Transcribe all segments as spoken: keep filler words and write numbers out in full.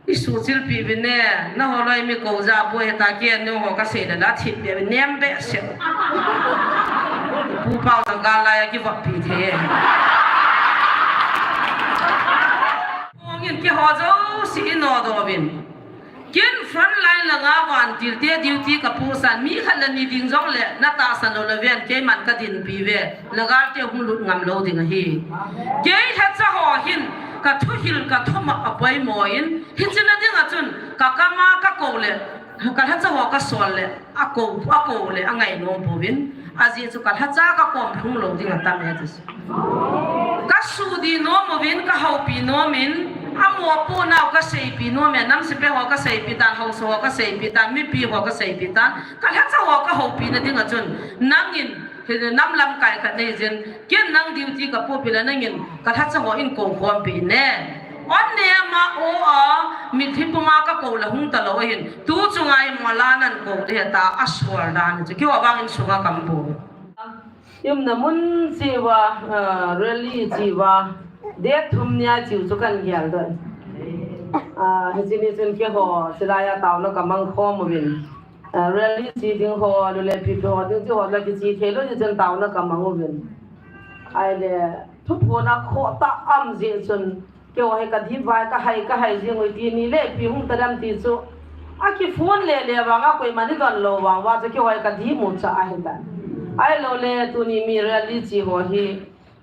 Isuhchilpi vin e, naho loi mi kou ja boi heta kei a nung ho kasei le la thip be nem behseh. Pu Pau jong gal lai a kivop pi thei. Hong in keiho jouse inodoh uvin. Ken front line langa vantil te duty kaposan, mi khat le ni ding jongle natahsan lou le ven, keiman kadinpi ve, nagal te hung lut ngam lou ding ahi. Kei lhacha ho hin, kathuhil kathumop apoimo in, hiche na dinga chun, kakam a kakou le, kalhacha ho kasol le, akou, akou le, angainom pouvin, ajeh chu kalhacha kakom hung lou ding atam e ti chu. Kasuhdih nom uvin, kahoupi nom in, amopohnau kaseipi nom e, nam sepai ho kaseipi tan, haosa ho kaseipi tan, mipi ho kaseipi tan, kalhacha ho kahoupi na dinga chun, nangin, hi nam lamkai khat nei jin, ken nang duty kapopi le nangin, kalhacha ho in koukhompi ne. On ne ma o a, mitlhi puma kakou le hung talou ahin, tu chunga imo la nan kou ding heta, asol dan chu, keiho vang insunga kaum pou. Iumna mun cheh uva, ah, rally cheh uva, date thum nia cheh u chu kan gel doh. Ah, hiche ni chun keiho, chulai a taona kamang khom uvin. Ah, rally che ding ho, lule pipi ho, ding che ho, la kiche thei lou jeh chun taona kamang uvin. Ahile, thuphon a khoh tah aum jeh chun, keiho hi kadip vai, kahai, kahai jing uvin ti ni le ipi hung tadem ti chu. Akiphone le le vanga koiman idon lou vang uva chu keiho hi kadip mu cha ahitan. Ahilou le tuni mi rally che ho hi,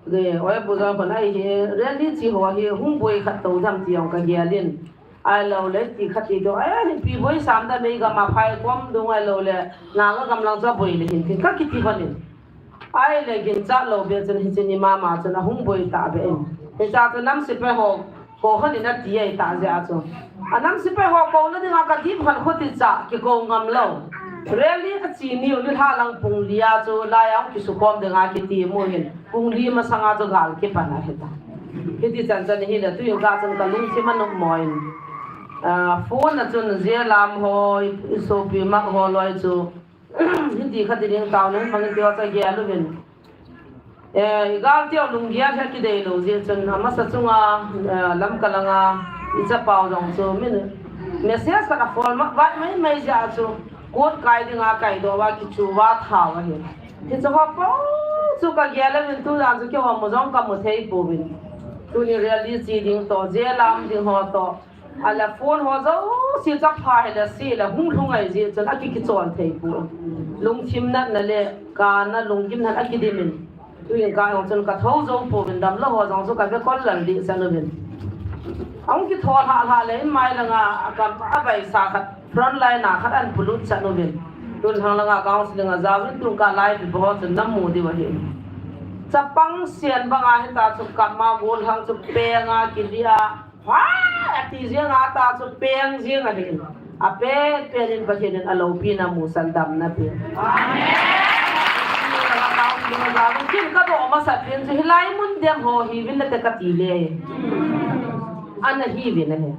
le, oi bu jong kon ahi, rally che ho hi hung boi khat tou dam ti jong kagel in. Ahilou le ti khat ti tou, ai, ipi boi sam dam e, igam a phai kom dung ahilou le, Naga gam lang chu aboi le hin tin kakiti lhon in. Ahile ginchat lou beh chun hiche ni mama chun ahung boi tah beh in. Hiche a chu nam sepai ho, kou lhon in ati ahi tah jeh a chu. A nam sepai ho kouna dinga kadip lhon khu ti cha, kikou ngam lou. Rally ache niu nilhah lang pung li a chu, lai a hung kisukhom dinga kiti mu hin. Pung li masanga chu gal kipan ahitai. Hiti chan chan hile, tuin ka chun kalungthim anop mo in. Ah, phone a chun Jelam ho, isopi Mak ho loi chu. Hiti khat ding taona hin mangin tia cha gel uvin. Eh, igal teu lunggel hi kidei lou jeh chun, amasa chunga, eh, Lamka langa, ichapau jong chu, min, message khat aphone ma, vat mai mai jeh a chu, court kai dinga kaidoh uva kichu uva thau ahi. Hiche ho po chu kagel uvin tujan chu keiho mu jong kamu thei pouvin. Tuni rally che ding toh, Jelam ding ho toh, Ahile phone ho jouse chapha hile se le hung lhung ahi jeh chun akikichol thei poi. Lungthim natna le kana lunggim natna akidim in. Tuin ka jong chun kathou jou pouvin damlou ho jong chu kave kol lal deh chan uvin. Ahung kithou lhah lhah le in mai langa akam avaisa khat front line a khat ahin polut chan uvin. Tun hang langa counselling a jaovin tun ka lai pi ho chun namu diu ahi. Chapang sian banga hita chu kama gol hang chu penga kilia. Hua, ati jeng a ta chu peng jeng ahi. Apet pet in Pathen in aloupina musan damna pe. Amen. Kin kadoh masat pen chu hilai mun dem ho hiuvin nate kati le. Ana hiuvin ahi.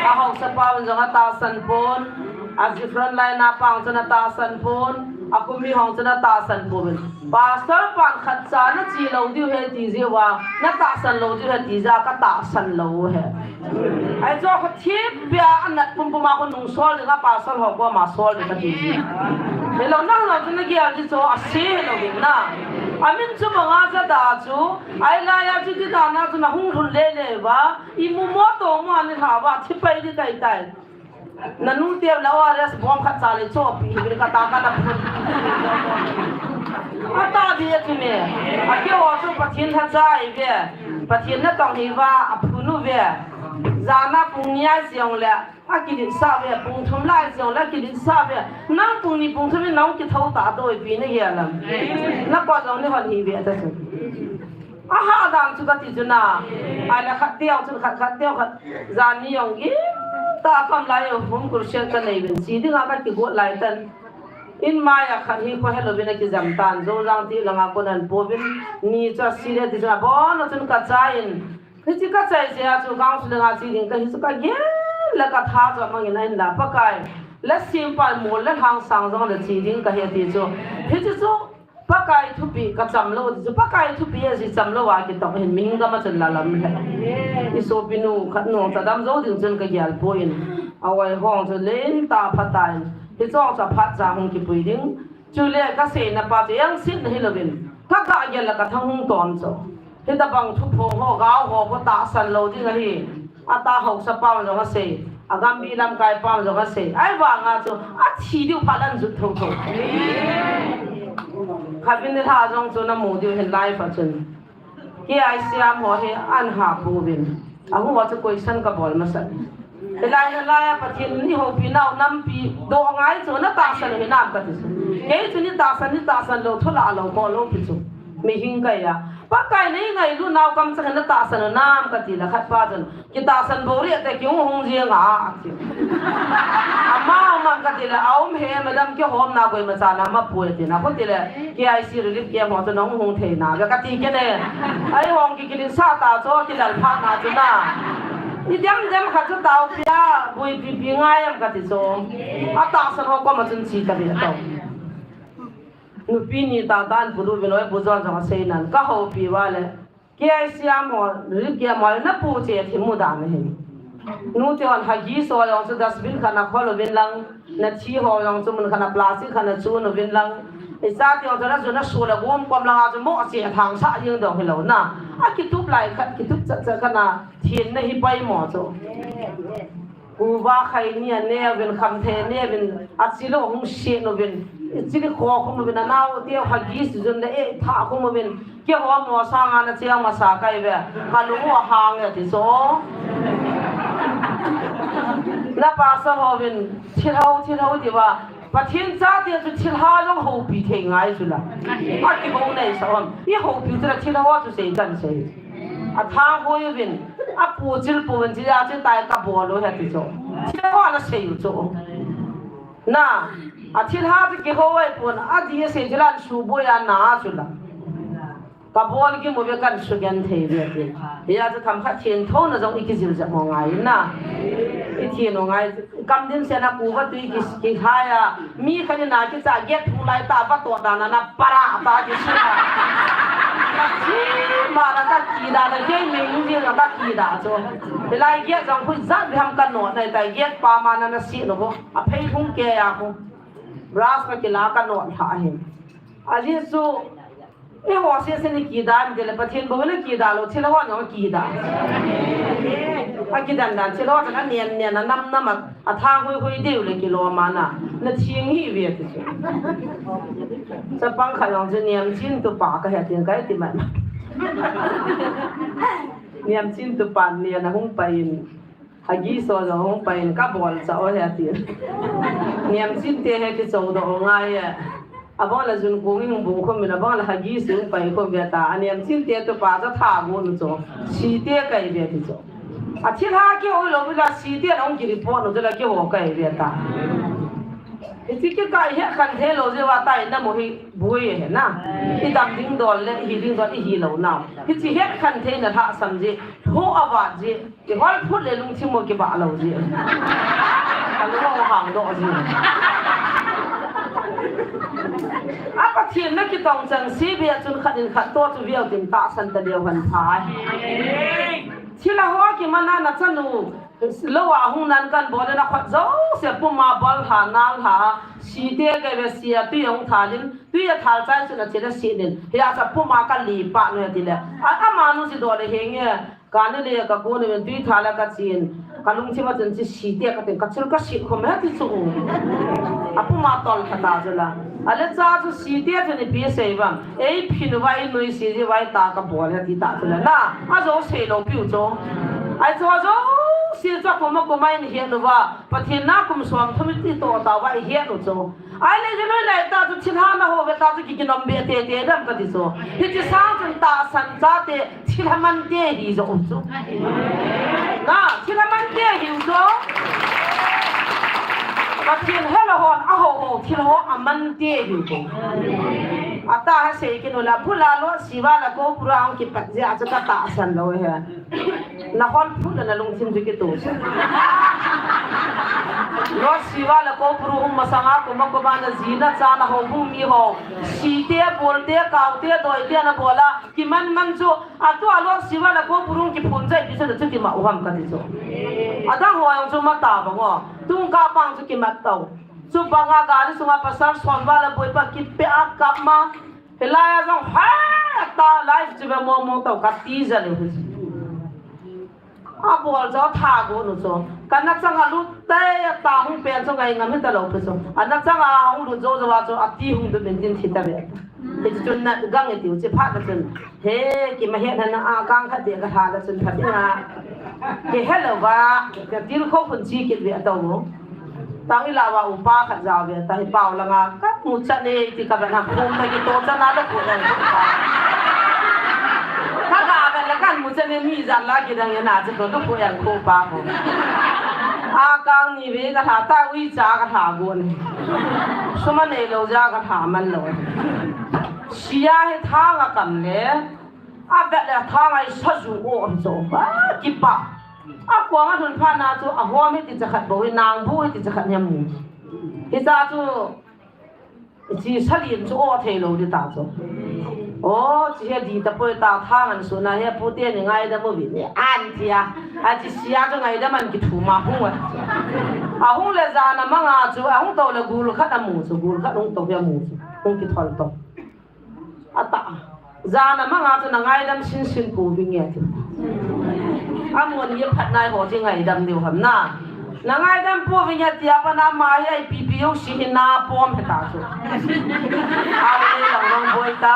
Ahaosa pa un jong atahsan pon. Aji front line a pa un jong atahsan pon. Akumi hon jong atahsan pon. Pastor pan khatcha nache lou diu ahi ti jeh uva, natahsan lou diu ahi ti jeh a katahsan lou ahi. Ahi chu kho thipbeh a anat pumpum a kho nungsol dinga pastor ho koma sol ding kati jeh. Hilou nang lou chu nagel ding chu ase hilou ding na. Amin chu banga jada chu, ahilai a chu ti dan a chu nahung lhun lele uva, imu mo tomo a nilhah uva, thi pai ding kahitai. Nanu teu la O R S bom khat cha le chohpeh hih uvin kata kana phun. Atah ding ahi me. Akeiho chu Pathen lhacha ahi ve. Pathen natong ahi uva aphun uve. Jan a pung ni a jong le akiletsah uve. Pung thum lai jong le akiletsah uve. Nang pung ni pung thum in nang kithou tah a doipi nagel am. Nakot jong nahon hih uve ati chu. Aha dan chu kati chu na. Ahile khat teu chun khat, khat teu khat. Jan ni jong gim tah a kam lai u home crusade kanei uvin. Che dinga kakigot lai tan. In mai a khat hi kho helou vin akijam tan. Joujang ti langa kon ahin pouvin. Ni chu ase le ti chu abon a chun kachai in. Hiche kachai jeh a chu counselling a che ding kahi chu kagel le katha chu amang in ahinla Pakai. Lhasem pan mol le lhangsang jong le che ding kahi ati chu. Hiche chu Pakai thupi ka cham lou ti chu, Pakai thupi a ji cham lou a kitong hin mihing gam a chun la lam le. I sopinu khat nung chadam jou ding chun ka gel poi in. A oi hong chu len ta phat ta in. Hi chong chu phat cha hung kipui ding. Chule ka seina pa chu yang sin hi louvin. Ka ka gel la ka thang hung tom chu. Hitabang thuphong ho, gao ho, ko tahsan lou ding ahi. Ata haosa pau jong asei, agambi lamkai pau jong asei. Ahivanga chu, athi diu phat lan jut thotho. Khatvei nilhah jong chu namu diu hin live a chun. Kei Siam ho hi an ha pouvin. Ahu a chu question kabol masat. Hilai, hilai a Pathen in eihoupi nau nampi doh ngai chu natahsan u hinam kati chu. Kei chu neitahsan, neitahsan lou, thu la lou, bol lou pi chu. Mihing kahi a. Pakai in eingailut nau kamchang in natahsan u hinam kati le khat pa chun. Kitahsan bou ri ate kihung hung jeng a ati. Ama um am kati le, aum e madam, kihomna koima cha na ma pui ati na. Khuti le, K I C relief camp ho chu nahung hung thei na. Kati kei ne. Ahi hong ki kilin sa ta chu, kilal pha na chu na. I dem dem khat chu tao pia, bui pi pi ngai am kati chu. Atahsan ho koma chun chi ta be tao. Nupi ni ta tan pulu vin oi pu jon jong asei nan. Ka houpi uva le. K I C a mo, ri kia mo, na pu che thi mu dan ahi. Nu te hon hagi so jong chu dustbin khat na khol uvin lang, na thi ho jong chu mun khat na plastic khat na chun uvin lang. I cha te jong chu na chu na su la gom kom lang a chu mo che thang sa jing dong hi lo na. A kitup lai khat, kitup chat chat khat na thin na hi pai mo chu. Kuva khai ni a ne uvin, khamthei ne uvin, a chilo hung si nu uvin, chili kho khum uvin, a nau te hagi su jun le e tha khum uvin, Keiho mo sanga na cheng masa kahi ve. Ka lung u ahang e ti chu. Na pastor hovin thilha, thilha ti uva. Pathen chate chu thilha jong houpi thei ngai chu la. Akihou nei sa um. I houpi chu la thilha chu sei kan sei. Athang hoi uvin. Apu chil pu uvin chi a chi tai ka bol u he ti chu. Thilha na sei u chu. Na, athilha chu kihou ai pon, adih asei chu la an suboi a na chu la. Ka bol kimu ve kan sugenthei ve ti. Hia chu themkhat thentho na jong i kijil jep mo ngai na. I theng u ngai, kam din se na kuva tui ki, kihai a. Mi khat in a kicha gate thung lai ta va to dan a na para ta kisu na. Chi ma na ta kida na kei meng jing na ta kida chu. Hilai gate jong khu jat ham ka no na ta gate pa ma na na si no bo. Aphei hung ke ya khu. Brush ka kila ka no tha hi. Ajeh chu, eiho sese ni kida, mi tile Pathen bou ni kida lou, thilha ho jong kida. Akidan dan, thilha ho jong anen nen, anam nam, athang hui hui diu le kilom a na. Na theng hi ve ti chu. Chapang khat jong chu Niamchin tupa kahe tin kai ti mai. Niamchin tupa nen ahung pai in. Hagi so jong hung pai in ka bol cha o he ti. Niamchin te he kichou doh ngai e. Abang la jun kung hung bung khum in abang la hagi su pai khum ve ta. A Niamchin te tupa cha tha gu nu chu. Si te kai ve ti chu. Athilha kihou lou la si te na hung ki report nu chu la kihou kai ve ta. Hiti kikai het khen thei lou jeh uva tai na mo hi bui he na. I dam ding dol le hi ding dol i hi lou na. Hiti het khen thei na lhasam jeh. Tho avat jeh. Kihol phut le lungthim mo kibah lou jeh. Ka lung hang doh jeh. A Pathen na kitong chang si bia chun khat in khat to chu viau tin tahsan ta leu han pha. Thilha ho kimana na chanu. Lou a hung nan kan bol in a khut jouse puma bol ha nal ha. Si te kai ve si a tui hung thal in, tui a thal chai chun a chil a si nin. Hia sa puma ka li pa nu ti le. A, ama nu si do le henge. Ka ni le ka ko ni ven tui thal a ka chin. Ka lungthim a chun chi si te ka tin ka chil ka si khom he ti chu. A puma tol kha ta chu la. A le cha chu si te chu ni pi sei vang. Ei phin vai nui si ji vai ta ka bol he ti ta chu la. Na, a jouse lou piu chu. Ai chu a jouse chu kuma kuma in he nu va. Pathen na kum som thum i ti to ta va i het u chu. Ai le jiloi lai ta chu thilha na ho ve ta chu ki kinom be te te dam ka ti chu. Hiti sang chun tahsan chate thilha man te hi jo u chu. Na, thilha man te hi u chu. Pathen he la hon a ho ho thilha ho a man te hi u chu. A ta ha sei ki nu la pu la lo si va la ko pura hung ki pat je a chu ka tahsan lou he. Na hol phut le na lungthim chu kitoh. Lord Shiva le Koupuru hung masanga kuma kuma na ji na cha na houbung mi ho. Site, bolte, kaute, doite ana bola. Kiman man chu, atua Lord Shiva le Koupuru kiphun jai pi chu na chu kima u ham kati chu. Adang ho jong chu mata bang o. Tung ka pang chu kimat tau. Chubanga gari sunga pasal somva le boipa kipe a kap ma. Hilai a jong ha ta life chu ve mo mo tau kati ja le hu. Abol jo tha go nu chu. Kana changa lut te ta hung pen chu ngai ngam hita lo pu chu. Ana changa hung lut jo jo a chu ati hung du min din thi ta ve. Hichu chun na gang e tiu chi phat na chun. He, kima het na na a kang khat de ka tha na chun phat na. Ke hello va, ka til kho khun chi kit ve tau mo. Tang ila wa upa khat ja ve ta hi pau langa ka mu chan e ti ka ba na khum ta ki to chan na lo ko na. Ka ga ba la kan mu chan e mi jan la ki dang e na che to to ko yang ko pa ko. A kang ni ve ka tha ta ui cha ka tha go ni. Suma nei lo ja ka tha man lo. Sia hi thang a kam le. A vet le thang ai sa ju o hi chu. A kipa. A kuang a lhun phat na chu a hom hi ti cha khat bou hi nang bu hi ti cha khat hi a mu. Hi cha chu chi sa lin chu o thei lo di ta chu. O chi he di ta poi ta thang an su na he pu te ni ngaidam u vi ni an ti a. A chi sia chu ngaidam an ki thu ma hung a. A hung le jan a manga chu a hung to le gul khat a mu chu gul khat hung to hi a mu chu. Hung ki thol to. Ata. Jan a manga chu na ngaidam sin sin pu vi nge ti. Amun ye phat nai ho ti ngaidam diu ham na. Na ngaidam pu vi nge ti a pa na ma ye pi pi yo si hi na pom he ta chu. Alu le lang long boi ta.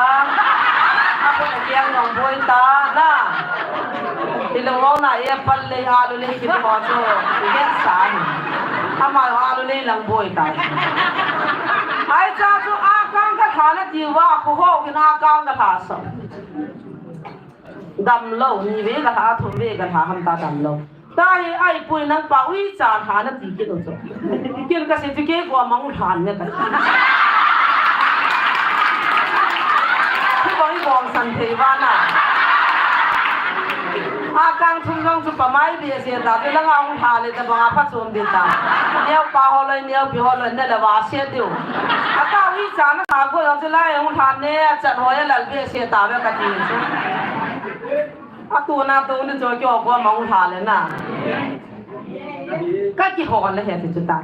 Apu na kiang long boi ta na. Ti long long na ye pal le alu le ki ho chu. Ye sa ni. Ama alu le lang boi ta. Ai cha chu a kang ka tha na ti va ko ho ki na kang ka tha sa. Dam lo, ni ve ka tha, thum ve ka tha, ham ta dam lo. Ta hi ai pui nang pa ui cha tha na ti ki lo cho. Kin ka se ti ke ko mang than ne ka. Ku bang i bong san thei va na. A kang thum long chu pa mai be se ta, chu langa hung tha le ta banga pha chom de ta. Neo pa ho loi, neo pi ho loi, ne le va se diu. A ta ui cha na ta ko long chu lai hung tha ne, a chat ho ya lal be se ta ve ka ti chu. A tu na tu ni chu kyo ko ma hung tha le na. Ka ki ho le he ti chu ta.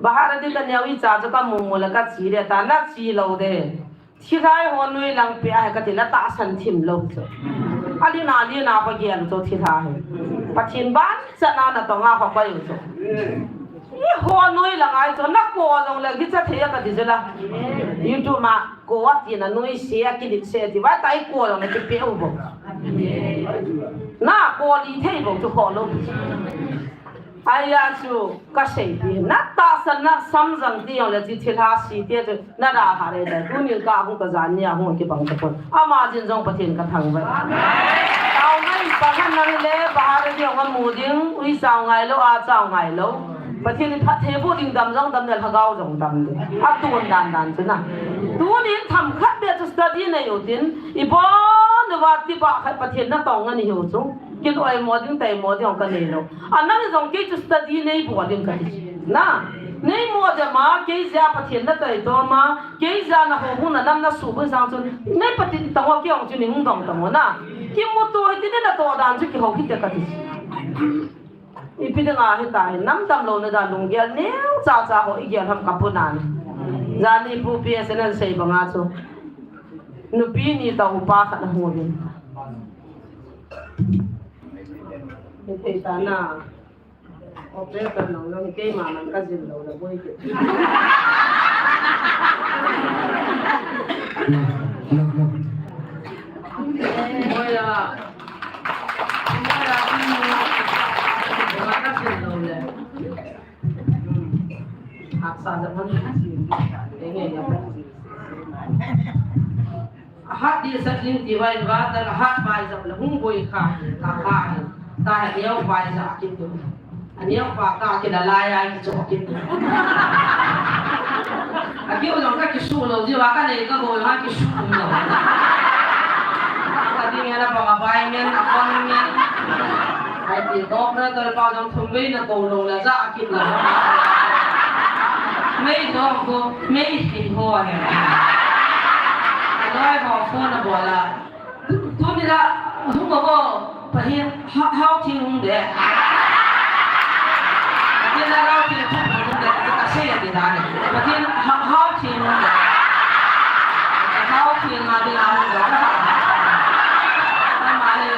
Bahar di ta neo i cha chu ka mu mu le ka chi le ta, na chi lo de. Thilhai ho nui lang pe a he ka ti la tahsan thim lo chu. A lina lina pa gel chu thilhai. Pathen ban chana na tonga ho pa u chu. I ho nui lang ai chu na ko jong le gicha thei a ka ti chu la. YouTube ma ko a ti na nui se a ki dit se ti va ta i ko jong le ki pe u bo. Na ko li thei bo chu ho lo. Aya chu ka sei ti na tahsan na samjang ti jong le chi thilha si te chu na da ha le da tu ni ka hung ka jan ni a hung ki bang ta pon. Ama jin jong Pathen ka thangvah. Tao ngai pa han na le ba ha le jong amu ding ui sao ngai lo a sao ngai lo. Pathen in phatthei boh ding dam jong dam le lhagao jong dam le. A tun dan dan chu na. Tu ni tham khat be chu study nei u tin i bon va ti ba khat Pathen na tong ani hiu chu. Kin oi mo ding tai mo ding ka nei lo. A nang jong kei chu study nei bol ding ka ti. Na, nei mo de ma, kei jia Pathen na tai to ma, kei jia na ho hu na nam na su bu sang chun, nei Pathen tang o kei ong chu ning dong tang o na. Ki mu to hi ti na to dan chu ki ho hi te ka ti. I pi ding a hi ta hi, nam tam lo na dan lung gel neu cha cha ho i gel ham ka pu nan. Jani pu pi a se nan sei banga chu. Nupi ni ta upa khat na hu din. Ni thei ta na. Operator nang nang keima nang ka jin lo la boi ke. Boi a. Boi a. Ka jin lo le. Haksa ja mon. Enge ya. Ahat di sat ling ti vai va ta ahat vai jap la hung boi kha ta kha ta ha neo vai ja ki tu. A neo pa ka ki la lai ai ki cho ki tu. A ki u long ka ki su lo ji va ka nei ka boi ha ki su lo. Ka ding ya na pa ma vai ngen a kon ngen. Ai ti Operator pa jong thum vei na kou lou la ja a kit la. Mei jong ko, mei hi ho he. Aloi ho phone a bol a. Tuni la, hung ko, Pathen, ha, hao thing hung de. Pathen la hao thing hung de, ka sei a ti dan. Pathen, ha, hao thing hung de. Hao thing a ti la hung de. Ama le.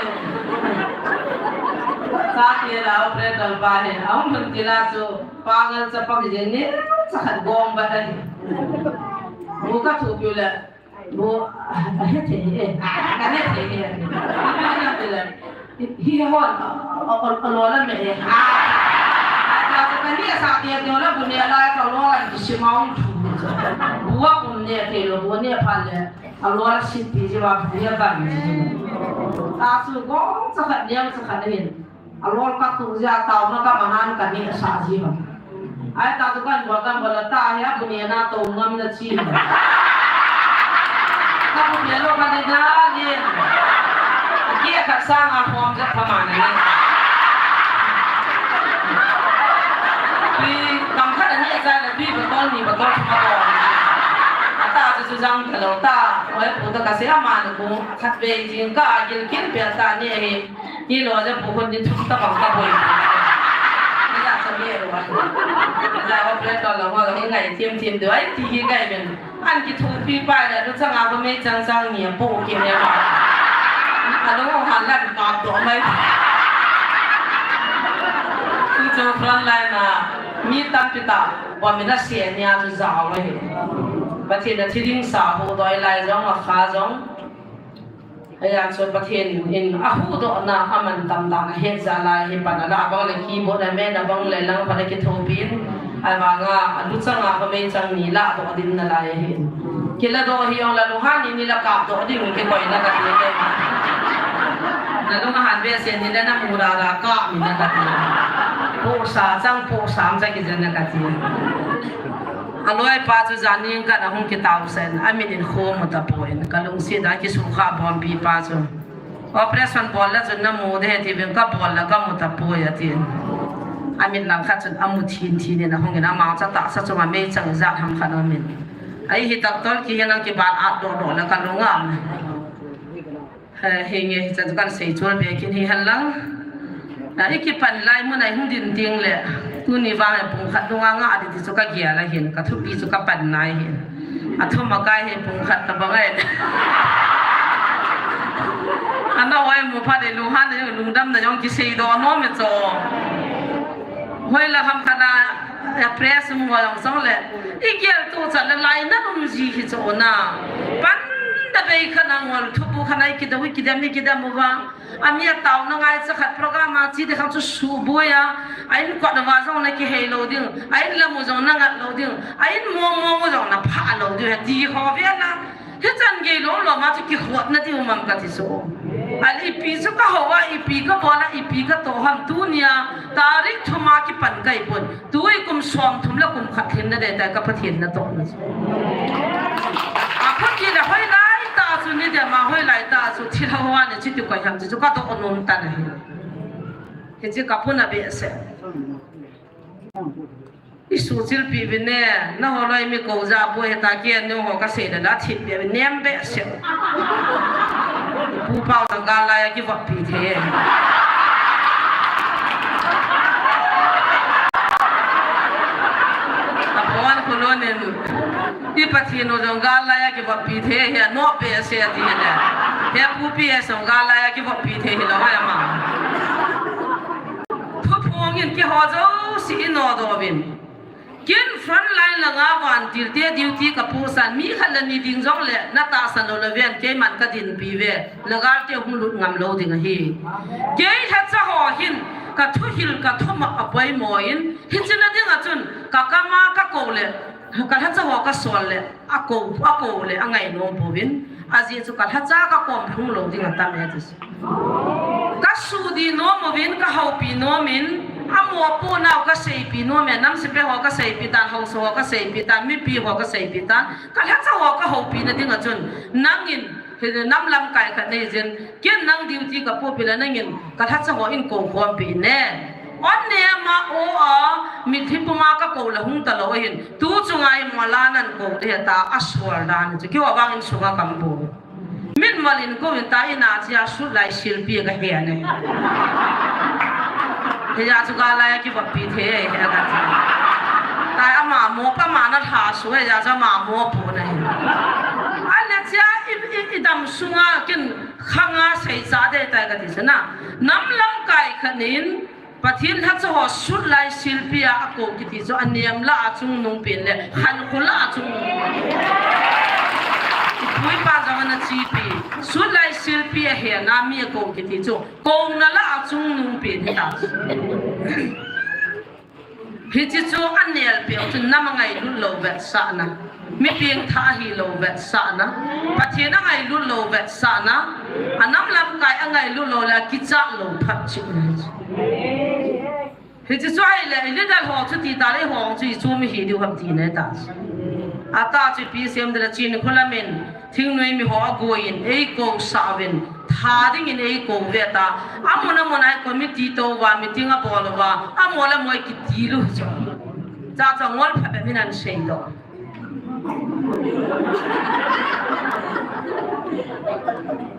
Sa ti la, operator pa he. Ahung mun ti la chu, pangal chapang jeng ni, cha khat gong ba ta ni. Bu ka thu piu le. Bu, a he thei e, a he thei e. Hi hon, a, a, a, a lo la me e. A, a, a, ka ni sa ti ti la bu ne la ka lo la ki si ma un. Bu a bu ne te lo, bu ne pha le. A lo la si ti ji wa bu ne ba ni. A su gong sa khat ne sa khat ne. A lol ka tu jia tau na ka manan ka ni sa ji ba. Ai ta tu kan bol kan bol ta he a bu ne na to ngam na chi. Ka bu ne lo ka ni da ni. Ki ka sa nga hom ja ka ma ni. Pi kam ka ni sa na pi ba tol ni ba tol ma ko. Ta tu tu jang ka lo ta. Oi pu ta ka se a ma ni ku khat ve jing ka a gil kin pe ta ni he. Kilo ja pu khun ni thum ta bang ka boi. Ni ja sa mi ro wa. Ja operator la wa ni ngai thim thim du ai ti hi ngai men. An kithopi pa la lu changa ko mei chang chang ni pu ki ne wa. A lo ha la ka to mai. Tu chu front line a mi tampi ta wa mi na se ni a tu ja wa hi. Pathen a thi ding sa ho doi lai jong a kha jong. Hijeh chun Pathen in a huhdohna a mantam dan a het jeh a lai hi pan a lah bang le keyboard a men a bang le lang pan a kithopi in, ahivang a, a luchang a ka meichang ni lahdoh ding na lai ahi. Kiladoh hi jong la lunghan in ni la kapdoh ding kikoi na kati le. Na lung ahan behseh ni le na mu rara kap mi na kati. Pohsa chang pohsa am cha kija na kati. A loipa chu jan ning khat a hung kitaosah in, a mit in kho mu tapoi, ka lungset a kisukha bompi pa chu. Operation bol le chun na mu ding ahi tiuvin ka bol le ka mu tapoi atin. A mit langkhat chun a mu thin thin in a hung in, ama cha tahsa chunga meichang ijat ham khat a um in. Ahi hi tak tol kihin lang kibat at doh doh le ka lung a um. He, henge, hichan chu kan seichol be kit hi hen lang. A, i kipan lai mun a i hung din teng le, tuni vang le pung khat lung a ngah ding ti chu ka gel ahin, ka thupi chu ka pan nai hin. A thum a kai hi pung khat tabang ahi. Ana oi mu phat le lunghan na jong, lungdam na jong kiseidoh nom e cho. Hoila ham khat a, a press um ho jong song le, i gel tu cha le lai na um ji hi cho na. Pan da bei khat a ngol thupu khat a i kidou, i kidem, i kidem uva. A mi a taona ngaicha khat program a chi te khang chu suboi a, a in kot uva jong na kihei lou ding, a in lam u jong na ngat lou ding, a in mong mong u jong na phah lou ding, ti ho ve la. Hichan gei lom lom a chu kihotna ding um am kati chu. A le ipi chu ka hou a, ipi ka bol a, ipi ka toh ham tunia, tarik thum a kipan ka hi pon. Tui kum som thum le kum khat lhin na dei tai ka Pathen natohna chu. A khuti le hoilai tah chu ni dem a hoilai tah chu thil hou a ni chu ti koi ham chu ka doh nom tan ahi. Hiche ka puna behseh. I suhchilpi uvin ne, na ho loi mi kou ja boi heta kei nung ho ka sei le la thip be nem behseh. Pu Pau jong gal lai a kivoppi thei. A pon khulon in, i Pathen u jong gal lai a kivoppi thei hi a no behseh a ti le. He Pu P S jong gal lai a kivoppi thei hilou hai ama. Thuphong in keiho jouse i nodoh uvin. Ken front line langa vantil te duty ka posan, mi khat le ni ding jong le na tahsan lou le ven, keiman ka dinpi ve, na galte hung lut ngam lou ding ahi. Kei lhacha ho hin ka thuhil ka thuman a poimo in, hiche na ding a chun ka kam a ka kou le, ka lhacha ho ka sol le, a kou, a kou le, a ngai nom pouvin. Ajeh chu ka lhacha ka kom lhung lou ding atam e ti chu. Ka sudi nom uvin, ka houpi nom in, a mopoh nau ka seipi nom e, nam sepai ho ka seipi tan, haosa ho ka seipi tan, mipi ho ka seipi tan, ka lhacha ho ka houpi na ding a chun, nangin Hi nam lamkai khat nei jin, ken nang duty ka popi le nangin ka lhacha ho in kou khompi ne. On ne ama o a, mithi puma ka kou la hung talou hin. Tu chunga i mala nan kou de ta a sual dan chu. Kiwa vang in sunga kam bu. Min malin kou in ta ina chia sut lai silpi ka he ne. He ya chu ka lai ki va pi the he ka ti. Ta ama mo pa ma na tha su he ya chu ama mo pu na he. An ne chia i, i, i dam sunga kin khanga sei cha de tai ka ti sana. Nam lamkai khat nin Pathen lhacha ho sut lai silpi a a kou kiti chu a niam la a chungnung pen le khan khu la a chungnung pen. I pui pa jong ana chipi. Sut lai silpi a he na mi a kou kiti chu kouna la a chungnung pen hi ta. Hichi chu a nial peu chu nam a ngailut lou vetsahna. Mi pengtha hilou vetsahna. Pathen a ngailut lou vetsahna. A nam lamkai a ngailut lou le kicha lou phat chihna. Hichi chu ahile, i leader ho chu ti ta le hong chu i chu mi hi diu ham ti ne ta. A ta chu pi sem de la chin khu lamin. Thingnoi mi ho a kou in, ei kou sa uvin, tha dingin ei kou ve ta. Amun amun a committee tou va, meeting a bol va, amol amoi kiti lu chu. Cha cha ngol pha be min an sei do.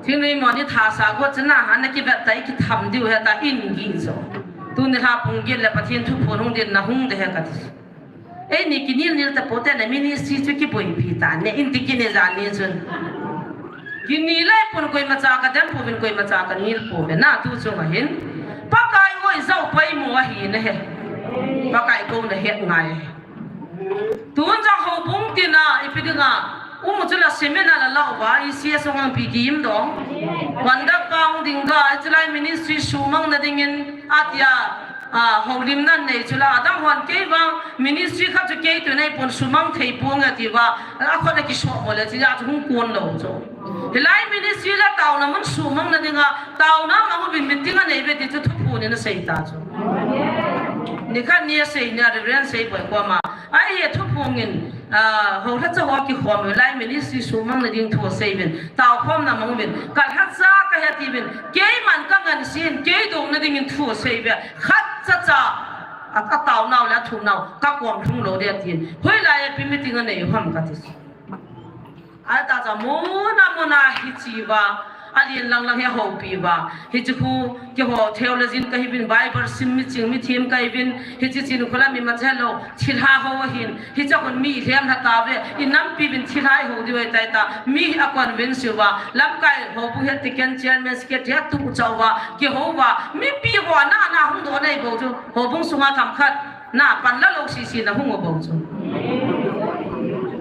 Thingnoi mo ni tha sa go chana, ana ki vet ta i ki tham diu he ta in gi chu. Tuni ha pung gil le Pathen thu phun hung din na hung de he ka ti. Ei ni kinil nil ta pote na ministry chu kiboipi ta ne in ti kine ja ni chun. Kini lai pun koima cha ka dem pu vin koima cha ka nil pu ve na tu chu ma hin. Pakai ngoi zau pai mo ahi na he. Pakai kou na he ngai. Tun jong houbung tina ipi dinga. Umu chu la seminar la lau va, E C S ong ang pi kim dong. Wonder pound ding ga, chulai ministry sumang na dingin atia. A, houlimna nei chu la, adang hon kei vang, ministry khat chu kei tu nei pon sumang thei pon nga ti va, a khot a kiso mo le, chi ya chu hung kon lou chu. Hilai ministry la tauna mun sumang na dinga, tauna mang uvin meeting a nei ve ti chu thuphon in a sei ta chu. Ni khat ni a sei ni a Reverend Seiboi koma. Ai he thuphon in, a, hou lha cha ho kikhom hilai ministry sumang na ding thu a sei vin. Tao khom na mang uvin. Ka lha cha ka he ti vin. Kei man ka ngan sin, kei dong na dingin thu a sei ve. Khat cha cha, a, a tao nau le a thu nau, ka kom thung lou de tin. Hoilai a pi meeting a nei ham ka ti. A ta cha muna muna hi chi va, a lien lang lang he ho pi va. Hi chi khu, ki ho theo le jin ka hi vin Bible sim mi ching mi thim ka hi vin. Hi chi chin khu la mi ma che lou, thil ha ho hin. Hi cha khun mi lhem ha ta ve, i nampi vin thil hai ho di ve tai ta. Mi a convince u va, lamkai ho bu he ti ken chairman secretary tu chau va. Kiho va, mipi ho na na hung do nei bou chu, houbung sunga themkhat, na pan la lou sisi na hung u bou chu.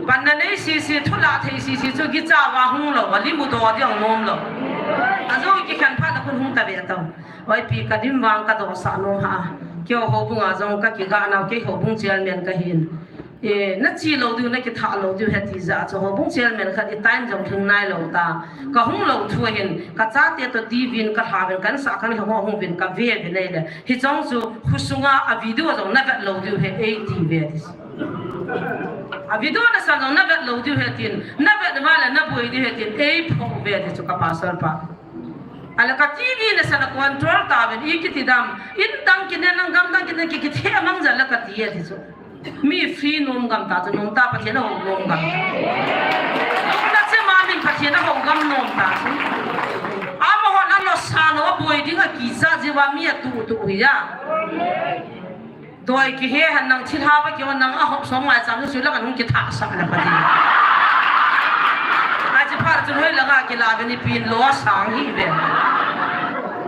Pan na nei sisi, thu la thei sisi chu kicha va hung lou, a limu do di ang nom lou. A jo kikhen phat na khun hung ta ve tau. Oi pi ka dim vang ka do sa nom ha. Kei houbung a jong ka kiga nau, kei houbung chairman ka hin. E, na chi lou diu, na kitha lou diu he ti ja chu houbung chairman khat i time jong thing nai lou ta. Ka hung lou thu hin, ka chate to ti vin ka lha vin, kan sa kan lha ho hung vin ka ve vin nei le. Hi chong chu khu sunga a video jong na vet lou diu he ei ti ve ti. A video na sa jong na vet lou diu he tin, na vet va le na boi diu he tin, ei pho ve ti chu ka pastor pa. A le ka T V na sa na control ta vin, i kiti dam, in dang kine nang gam dang kine ki kithe mang ja la ka ti e ti chu. Mi free nom gam ta chu nom ta, Pathen a hou nom gam ta. Na che ma min Pathen a hou gam nom ta chu. Ama hon a lo sa no boi ding a kisa jiu va mi a tu tu hi ya. Doi kihe han nang thil ha pa ki hon nang a hop som ngai chang su la kan hung kitha sa na Pathen. A chi phar chu hoi la ga ki la ve ni pin lo sang hi ve.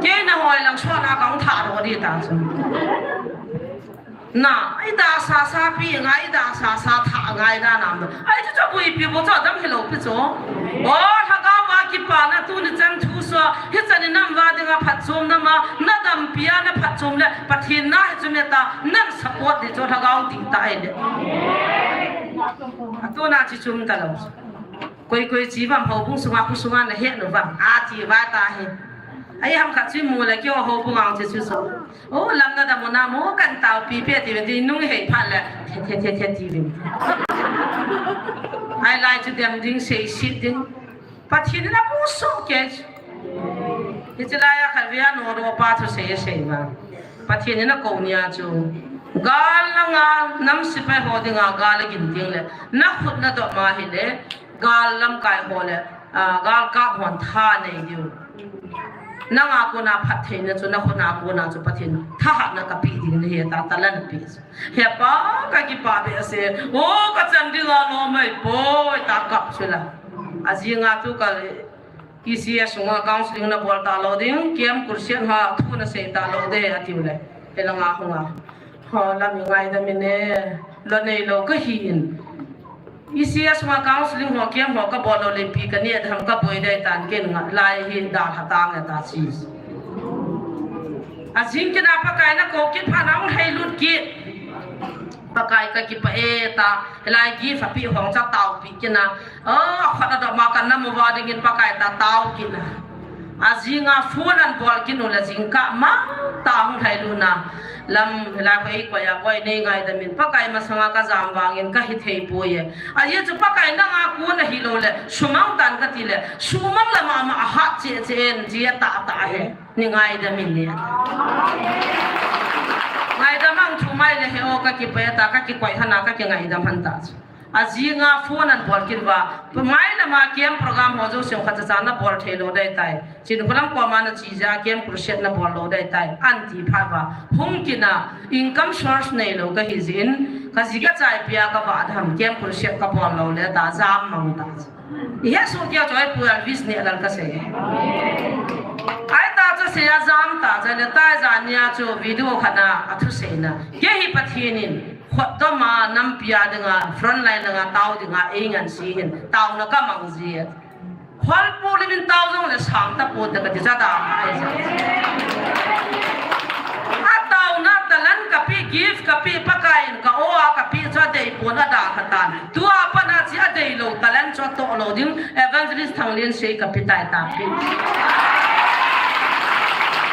Kei na hoi lang so na ka hung tha ro di ta chu. Na, i da sa sa pi ngai, i da sa sa tha ngai da nam do. Ai chu chu bui pi bo chu dam hi lou pi chu. O, lhagao va kipa na tuni chan thu so, hi chan i nam va dinga phatchomna ma, na dampi a na phatchom le, Pathen na hi chu me ta, nan support di chu lhagao ti ta ai le. A tu na chi chum ta lou. Koi koi chi vam houbung sunga khu sunga na he nu vam. A chi va ta hi. Ai ham khat chi mu le kyo houbung ang chi chu so. O lam na da mo na mo kan tao pi pe ti ve ti nung hei phat le. The the the the ti ve. Ai lai chu dem ding sei sit ding. Pathen in apusuh kei. Hiche laiya khatvei a Noah pa thusei asei uva, Pathen in akou nia chu, gal langa nam sepai ho dinga gal agin tengle, nakhut nadop ma hile, gal lamkai ho le, ah, galkap hon tha nei diu. Nanga kona phattheina chu, nakhut a kona chu Pathen thahatna kapeh ding nahi, tia talent apeh chu. Hepa, kakipah behseh. O, kachan dinga lom ahipoi, tia kap chu la. Ajinga tu ka E C S sunga counseling nabol talou ding, camp crusade ha thu nasei talou ding, atiu le. Hilanga hunga, ho, lam ingaidam in e, loi neilou kahin. E C S sunga counseling ho, camp ho kabol lou le ipi kaneh ding ham, kaboi ding tan, ken ngai lai hi dalha tange, tia chi. Ajing kit a Pakai nakou kit phat a ahung lhailut kit. Pakai, kakipah e, tia hilai gift apeh hon chu taopi kit a. O, akhut adop ma kanam uva dingin Pakai, tia tao kit a. Ajinga phone anabol kit u le jingkah ma tia ahung lhailut a. Lam hilai kho eikoi a, koi, neingaidam in, Pakai, masanga kajam vangin kahithei poi e. Ajeh chu Pakai, nanga kon ahilou le sumang tan kati le, sumang le mama ahat cheh cheh in, jia tah tah hi. Neingaidam in e. Ngaidam ahung thum mai le, he o, kakipah e, tia kakikoi lhon a, kakingaidam lhon ta chu. Ajinga phone anabol kit uva, mai lama camp program ho jouse khat cha cha nabol theilou ding ahitai. Chinkholam koma nache jeh a camp crusade nabol lou ding ahitai, anati phat uva, hung kit a, income source neilou kahi jeh in, kaji kachai pia kavah dam, camp crusade kabol lou le, tia jam mang ta. Ihet soh kei u chu, Pu Elvis neh lal kasei. Ahi, tia chu asei a jam ta, jeh le tia jan nia chu video khat a athusei na. Kei hi Pathen in khutdom a nampi a dinga, front line langa tao dinga eingansei hin, taona kamang jeh. Hol pu lim in tao jong le sang tapon te kati chu, adang ahi jeh. Ataona talent kapeh, gift kapeh, Pakai in ka-o a kapeh chu adei pon, adalha tan. Tua pat a chu adeilou talent chu atoh lou ding, Evangelist Thangliansei kape tai, tia pe.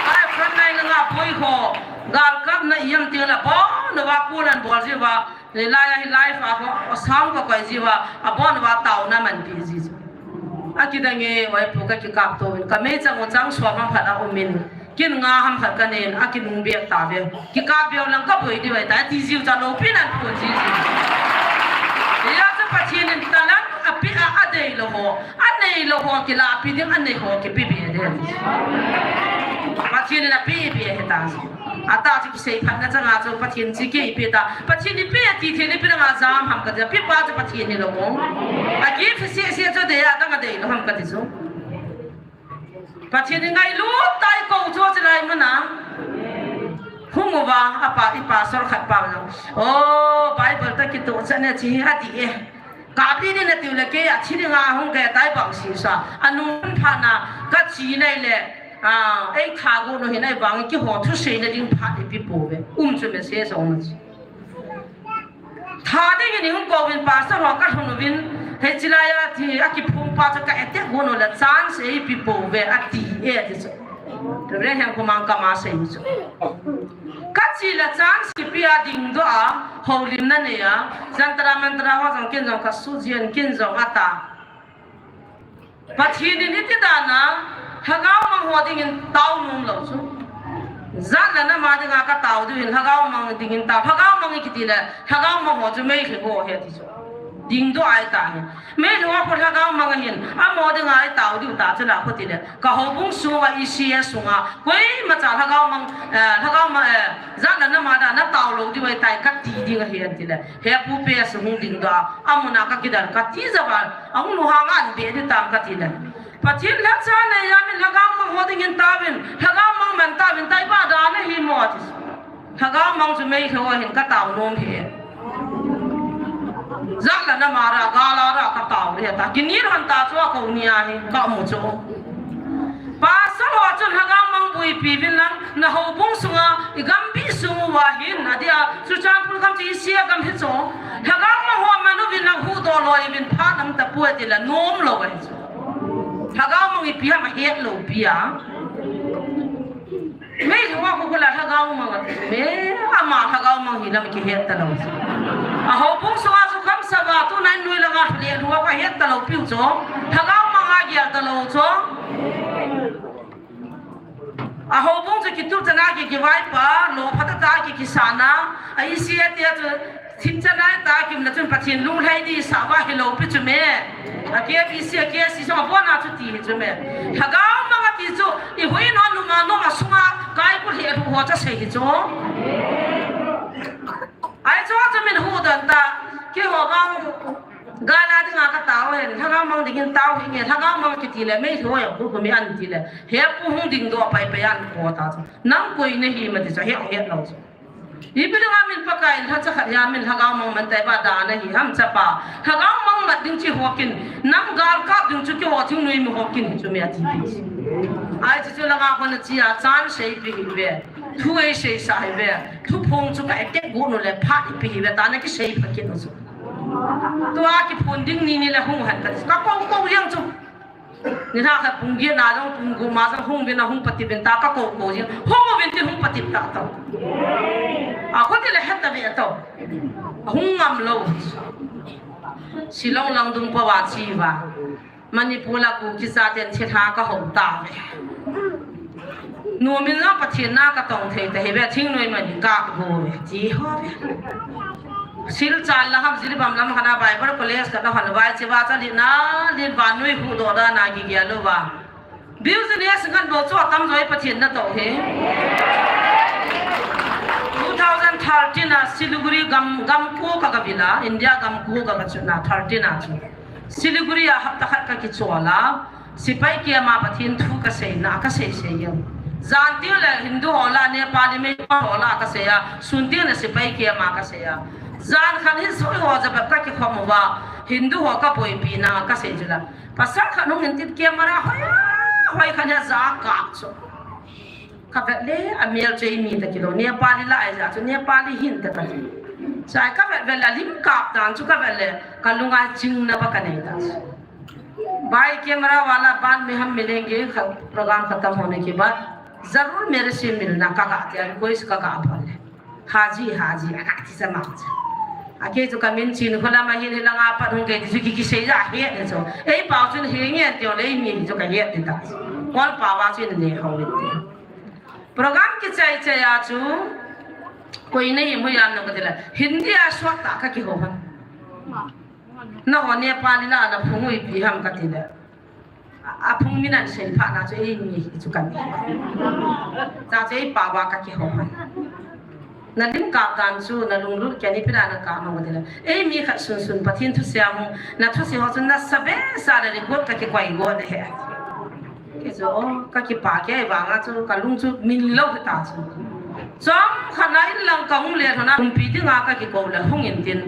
Ai, front line langa boi ho, galkapna ijem teng le, abon uva call anabol jiuva, hilai a hi live a ho, sound kakoi jiuva, abon uva taona amanpi ji. Akidang e, oi pu, kakikap to in, kamei chang u chang som ham khat aum in. Kin nga ham khat kanen, akinung bep tave. Kikap bep lang kaboi diu ahitai, ati jiu chu aloupina aphon ji ji. Hijeh chun Pathen in talent apeh a, adeilou ho, aneilou ho kilahpi ding, anei ho kipe be ding. Pathen in apeh be ahitai. Atah chu kisei phatna chang a chu Pathen chu kei ipe ta. Pathen in ipe ati thei le ipi dinga jam ham kati, apepa chu Pathen hilou mo. A gift seh seh chu adei a, adang adeilou ham kati chu. Pathen in ngailut tah a eikou chu chulai mun a. Hung uva, apa, i pastor khat pa jong, o, Bible toh kitoh chan e, chi hi ati e. Kap ding ding natiu le, kei a thi dinga hung kei tai bang sisa. Anung phat na, kache nai le, a, eitha got u hin ahivangin keiho thuseina ding phat ipi pouve. Um chu message ong na chi. Tha dingin ihung kouvin, pastor ho kalhun uvin, hiche laiya thi akiphong pa chu ka attack got u le chance eipe pouve ati e ati chu. Reverend Hengkhomang kama sei u chu. Kache le chance kipe a, dingdoh a, houlimna nei a, jantra mantra ho jong kin jong kasuh jin, kin jong ata. Pathen in hiti dan a, lhagao mang ho dingin tao nom lou chu. Jat le nam a dinga katao diu hin, lhagao mang dingin tao, lhagao mang ikiti le, lhagao mang ho chu meilhei ho ahi ati chu. Dingdoh a ita hi. Meilhei ho khu lhagao mang ahin, amaho dinga itao diu ta chu la khu ti le. Ka houbung sunga, E C S sunga, koimacha lhagao mang, eh, lhagao mang, eh, jat le nam a dinga natao lou diu ahitai kati ding ahi ati le. He pu pe a su hung dingdoh a, amun a kakidel kati jeh a, ahung lunghang a anbe ding tam kati le. Pathen lhacha neiya min lhagao mang ho dingin taovin, lhagao mang man taovin, taiba dan ahi mo ati. Lhagao mang chu meilhei ho ahin katao nom hi. Jat le nam a ra, gal a ra katao le ta. Kinir hon ta chu akou nia hi, kamu chu. Pastor ho chun lhagao mang boipi uvin lang, na houbung sunga, i gambi sung uva hin, adia, Churachandpur gam chu isi a gam hi chu. Lhagao mang ho man uvin lang huhdoh loi uvin phat um tapoi ati le nom lou ahi chu. Lhagao mang ipi ham ahet lou pi a. Meilhei ho khu la lhagao mang ati me, ama lhagao mang hi lam kihet talou. A houbung sunga chu kamsava tu nai nui langa le lua kahet talou piu chu. Lhagao mang Agel talou chu. Ahoubung chu kitup chana ki kivaipa, lou phatah a ki kisana, a isi ati a chu thim chana ta kimna chun Pathen lunglhai di sah va hilou pi chu me. A K B C, a K C so abona chu ti hi chu me. Lhagao mang ati chu, i hui no numa numa sunga kaiku lheh lhu ho cha sei hi chu. Ai chu chu min hu don ta, keiho vang, gala dinga ka tao hen, lhagao mang dingin tao hi nge, lhagao mang kiti le, mei lhoi a khu khu mi an ti le, he pu hung ding do pai pai an ko ta chu. Nang koi na hi ma ti chu, he ong het lo chu. Ipi dinga min Pakai in lhacha khat hia min lhagao mang man tai ba da na hi ham chapa. Lhagao mang mat ding chi ho kin, nang gal kap ding chu keiho thingnoi mi ho kin hi chu mi ati pi. Ai chu chu langa hon a chi a chan sei pi hi ve. Thu ei sei sa hi ve. Thuphong chu ka etek gu nu le phat ipi hi ve ta na ki sei pha kin u chu. Tua kiphun ding ni ni le hung han ka, ka ko ko jeng chu. Ni lha khat pung giet na jong pung gup ma jong hung vin a hung patip vin ta ka ko ko jeng. Hung uvin tin hung patip ta tau. A khuti le het ta ve tau. Hung ngam lou. Shillong lang dung pa va chi va. Manipur la Kuki chaten thilha ka hou ta ve. Numin jong Pathen na ka tong thei ta hi ve, thingnoi noi ni ka go ve, ti ho ve. Silchar la ham Jiribam lam khana Bible College ka na han vai che va cha li na, li va nui hu do da na gi gi a lo va. Business ngan bo chu atam joi Pathen na to he. Two thousand thirteen a Siliguri gam, gam ko ka ga vila, India gam ko ka ga chu na thirteen a chu. Siliguri a hapta khat ka kichol a, sipai kiam a Pathen thu ka sei na, ka sei sei jeng. Jan ting le Hindu ho la, Nepali mei ho la ka sei a, sun ting le sipai kiam a ka sei a. Jan khan hi soi ho ja bep ka kikhom uva, Hindu ho ka boipi na ka sei chu la. Pasal khat hung in tin camera hoi, hoi khan ja ja ka chu. Ka vet le, a mel chu eimi ta kilou, Nepali la ai ja chu, Nepali hin ta ka ti. Chai ka vet vet la lim kap dan chu ka vet le, ka lunga chingna ba ka nei ta chu. Bhai camera wala, baad mein hum milenge, kha-, program khatam hone ke baad, zarur mere se milna, ka ga tia, request ka ga bol le. Haji, Haji, a ka ti sa ma chu. A kei chu ka min chin khola ma hin hi langa pat hung kei ti chu ki kisei ja he ne chu. Ei pau chun he nge ti le mi chu ka he ti ta. Kol pa wa chun ne ho le ti. Program kichai chai a chu, koi nei mu yam no ka ti la. Hindi a suat ta ka kihou han. Na ho Nepali la na phung u ipi ham ka ti la. A, a phung min an sei pha na chu eimi hi chu kan. Ta chu ei pau va ka kihou han. Na lim kap dan chu, na lunglut kia ni pi la na kap ma ka ti la. Eimi khat sun sun Pathen thusei a hung, na thusei ho chu nasa be sa le record ka kikoi go le he. Kei chu, o, ka kipah kei vang a chu, ka lung chu min lou hi ta chu. Chomkhat na in lang ka hung le thona, kumpi dinga ka kikou le hung in tin.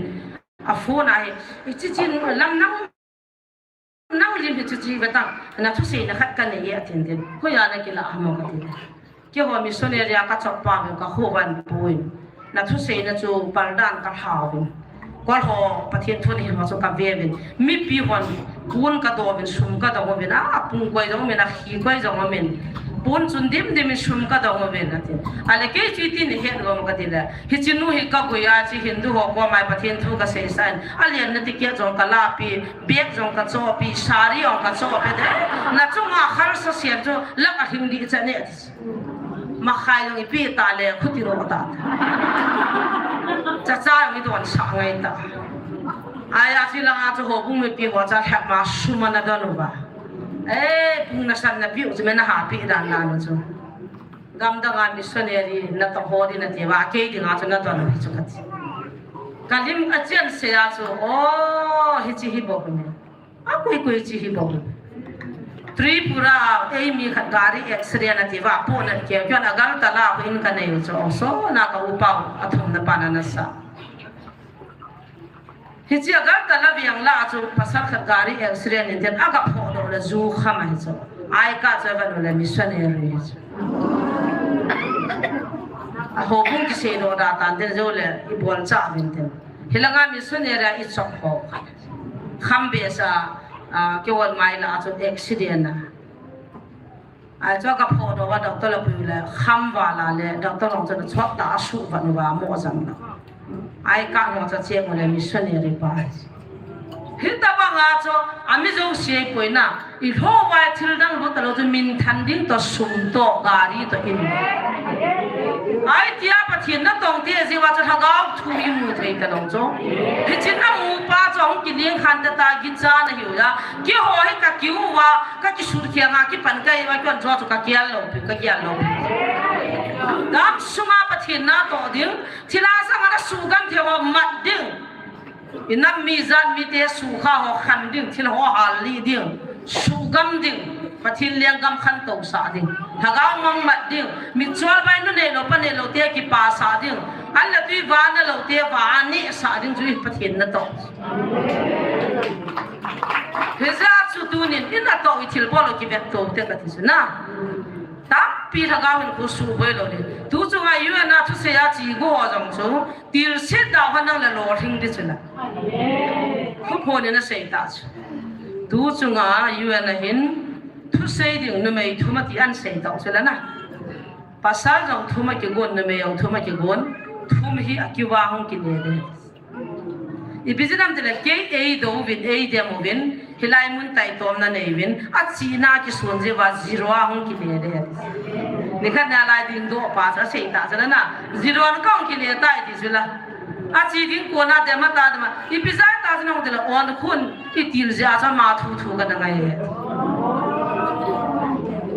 A phone a hi, i chi chin lam nang, nang lim hi chu chi ve ta, na thusei na khat ka nei e a tin tin. Hoi a na kila a mo ka tin. Keiho missionary a ka chapa vin ka ho van puin. Na thusei na chu paldan ka hlau vin. Kol ho Pathen thu nei ho chu ka ve vin. Mipi hon pon ka do vin, sum ka do vin. A pung koi do vin, a khi koi do vin. Pon chun dim dim in sum ka do vin a tin. A le kei chu tin he lo ka ti le. Hi chi nu hi ka gui a chi Hindu ho ko mai Pathen thu ka sei san. A lian na ti kia jong ka la pi. Bag jong ka cho pi, sari jong ka cho pi de. Na chunga khar sa sian chu lak a hing di cha ne. Ma khai jong ipi ta le khuti ro ta. Cha cha jong i don sa ngai ta. Ai a chi langa chu ho bung mipi ho cha lhep ma sum a na don u ba. Eh, pung na san na pi u chu me na ha pi dan na nu chu. Gam dang a missionary na to ho di na ti ba, kei dinga chu na don u chu ka ti. Ka lim a chian se a chu, oh, hi chi hi bo me. A kui kui chi hi bou. Tripura, eimi khat gari accident ati va, pona keu, keu Agartala in ka nei u chu, so na ka upa u, athumna pa na na sa. Hichi Agartala veng la chu, pasal khat gari accident in tin, aga phoh doh le, ju kham ahi chu. Ai ka chu, van le missionary hi chu. A ho bung kisei doh da tan tin, jo le, i bol cha vin tin. Hilanga missionary a i chok ho. Kham be sa, ah, keu mai la chu accident a. Ai chu ka phoh doh va doctor la pui le kham va la le doctor long chu chok ta a su va nu va mo jam la. Ai ka mo cha che mo le missionary pa. Hitabanga chu, ami jouse poina, ilhou vai thil dang lut talou chu minthang ding toh sum toh gari toh in. Ahi tia Pathen natong te jeh uva chu lhagao thu imu thei talou chu. Hichun amupa chu ahung kiling khan tata gicha nahiu a. Keiho hi kakiu uva, kakisut khia nga kipan kahi uva, keiho chu kakial lou pi, kakial lou pi. Gam sunga Pathen natoh ding, thilha sanga nasuhgam thei ho mat ding. Inam mi jan mite sukha ho khan ding, thil ho hal lih ding, suhgam ding, Pathen lenggam khantou sah ding, lhagao mangmat ding, mitchol bai nu neilou pa neilou te kipasah ding, an le tui vana lou te vana sah ding chu Pathen natoh. Hijeh chun tunin inatoh ithilbol u kivetto te kati chu na. Tampi lhagao hinkho suboi lou ding. Tu chunga U N a thusei a che gu ho jong chu, tilsit dau kha nang le lolhing ding chu la. Thuphon in asei ta chu. Tu chunga U N a hin thusei ding numei thum ati an sei tau chu la na. Pasal jong thum akigon, numei jong thum akigon, thum hi akiva hung kine ding. Ipi jeh ham tile kei eidou uvin, eidem uvin, hilai mun taitomna nei uvin, achena kisun jeh uva zero a hung kile ding. Nikhat nia lai dingdoh pa chu asei ta chu la na, zero a kahung kile tai ti chu la. Ache ding kona dem ata dem a, ipi jeh a ta chu nahung tile on khun, itil jeh a chu ama thu thu kana ngai e.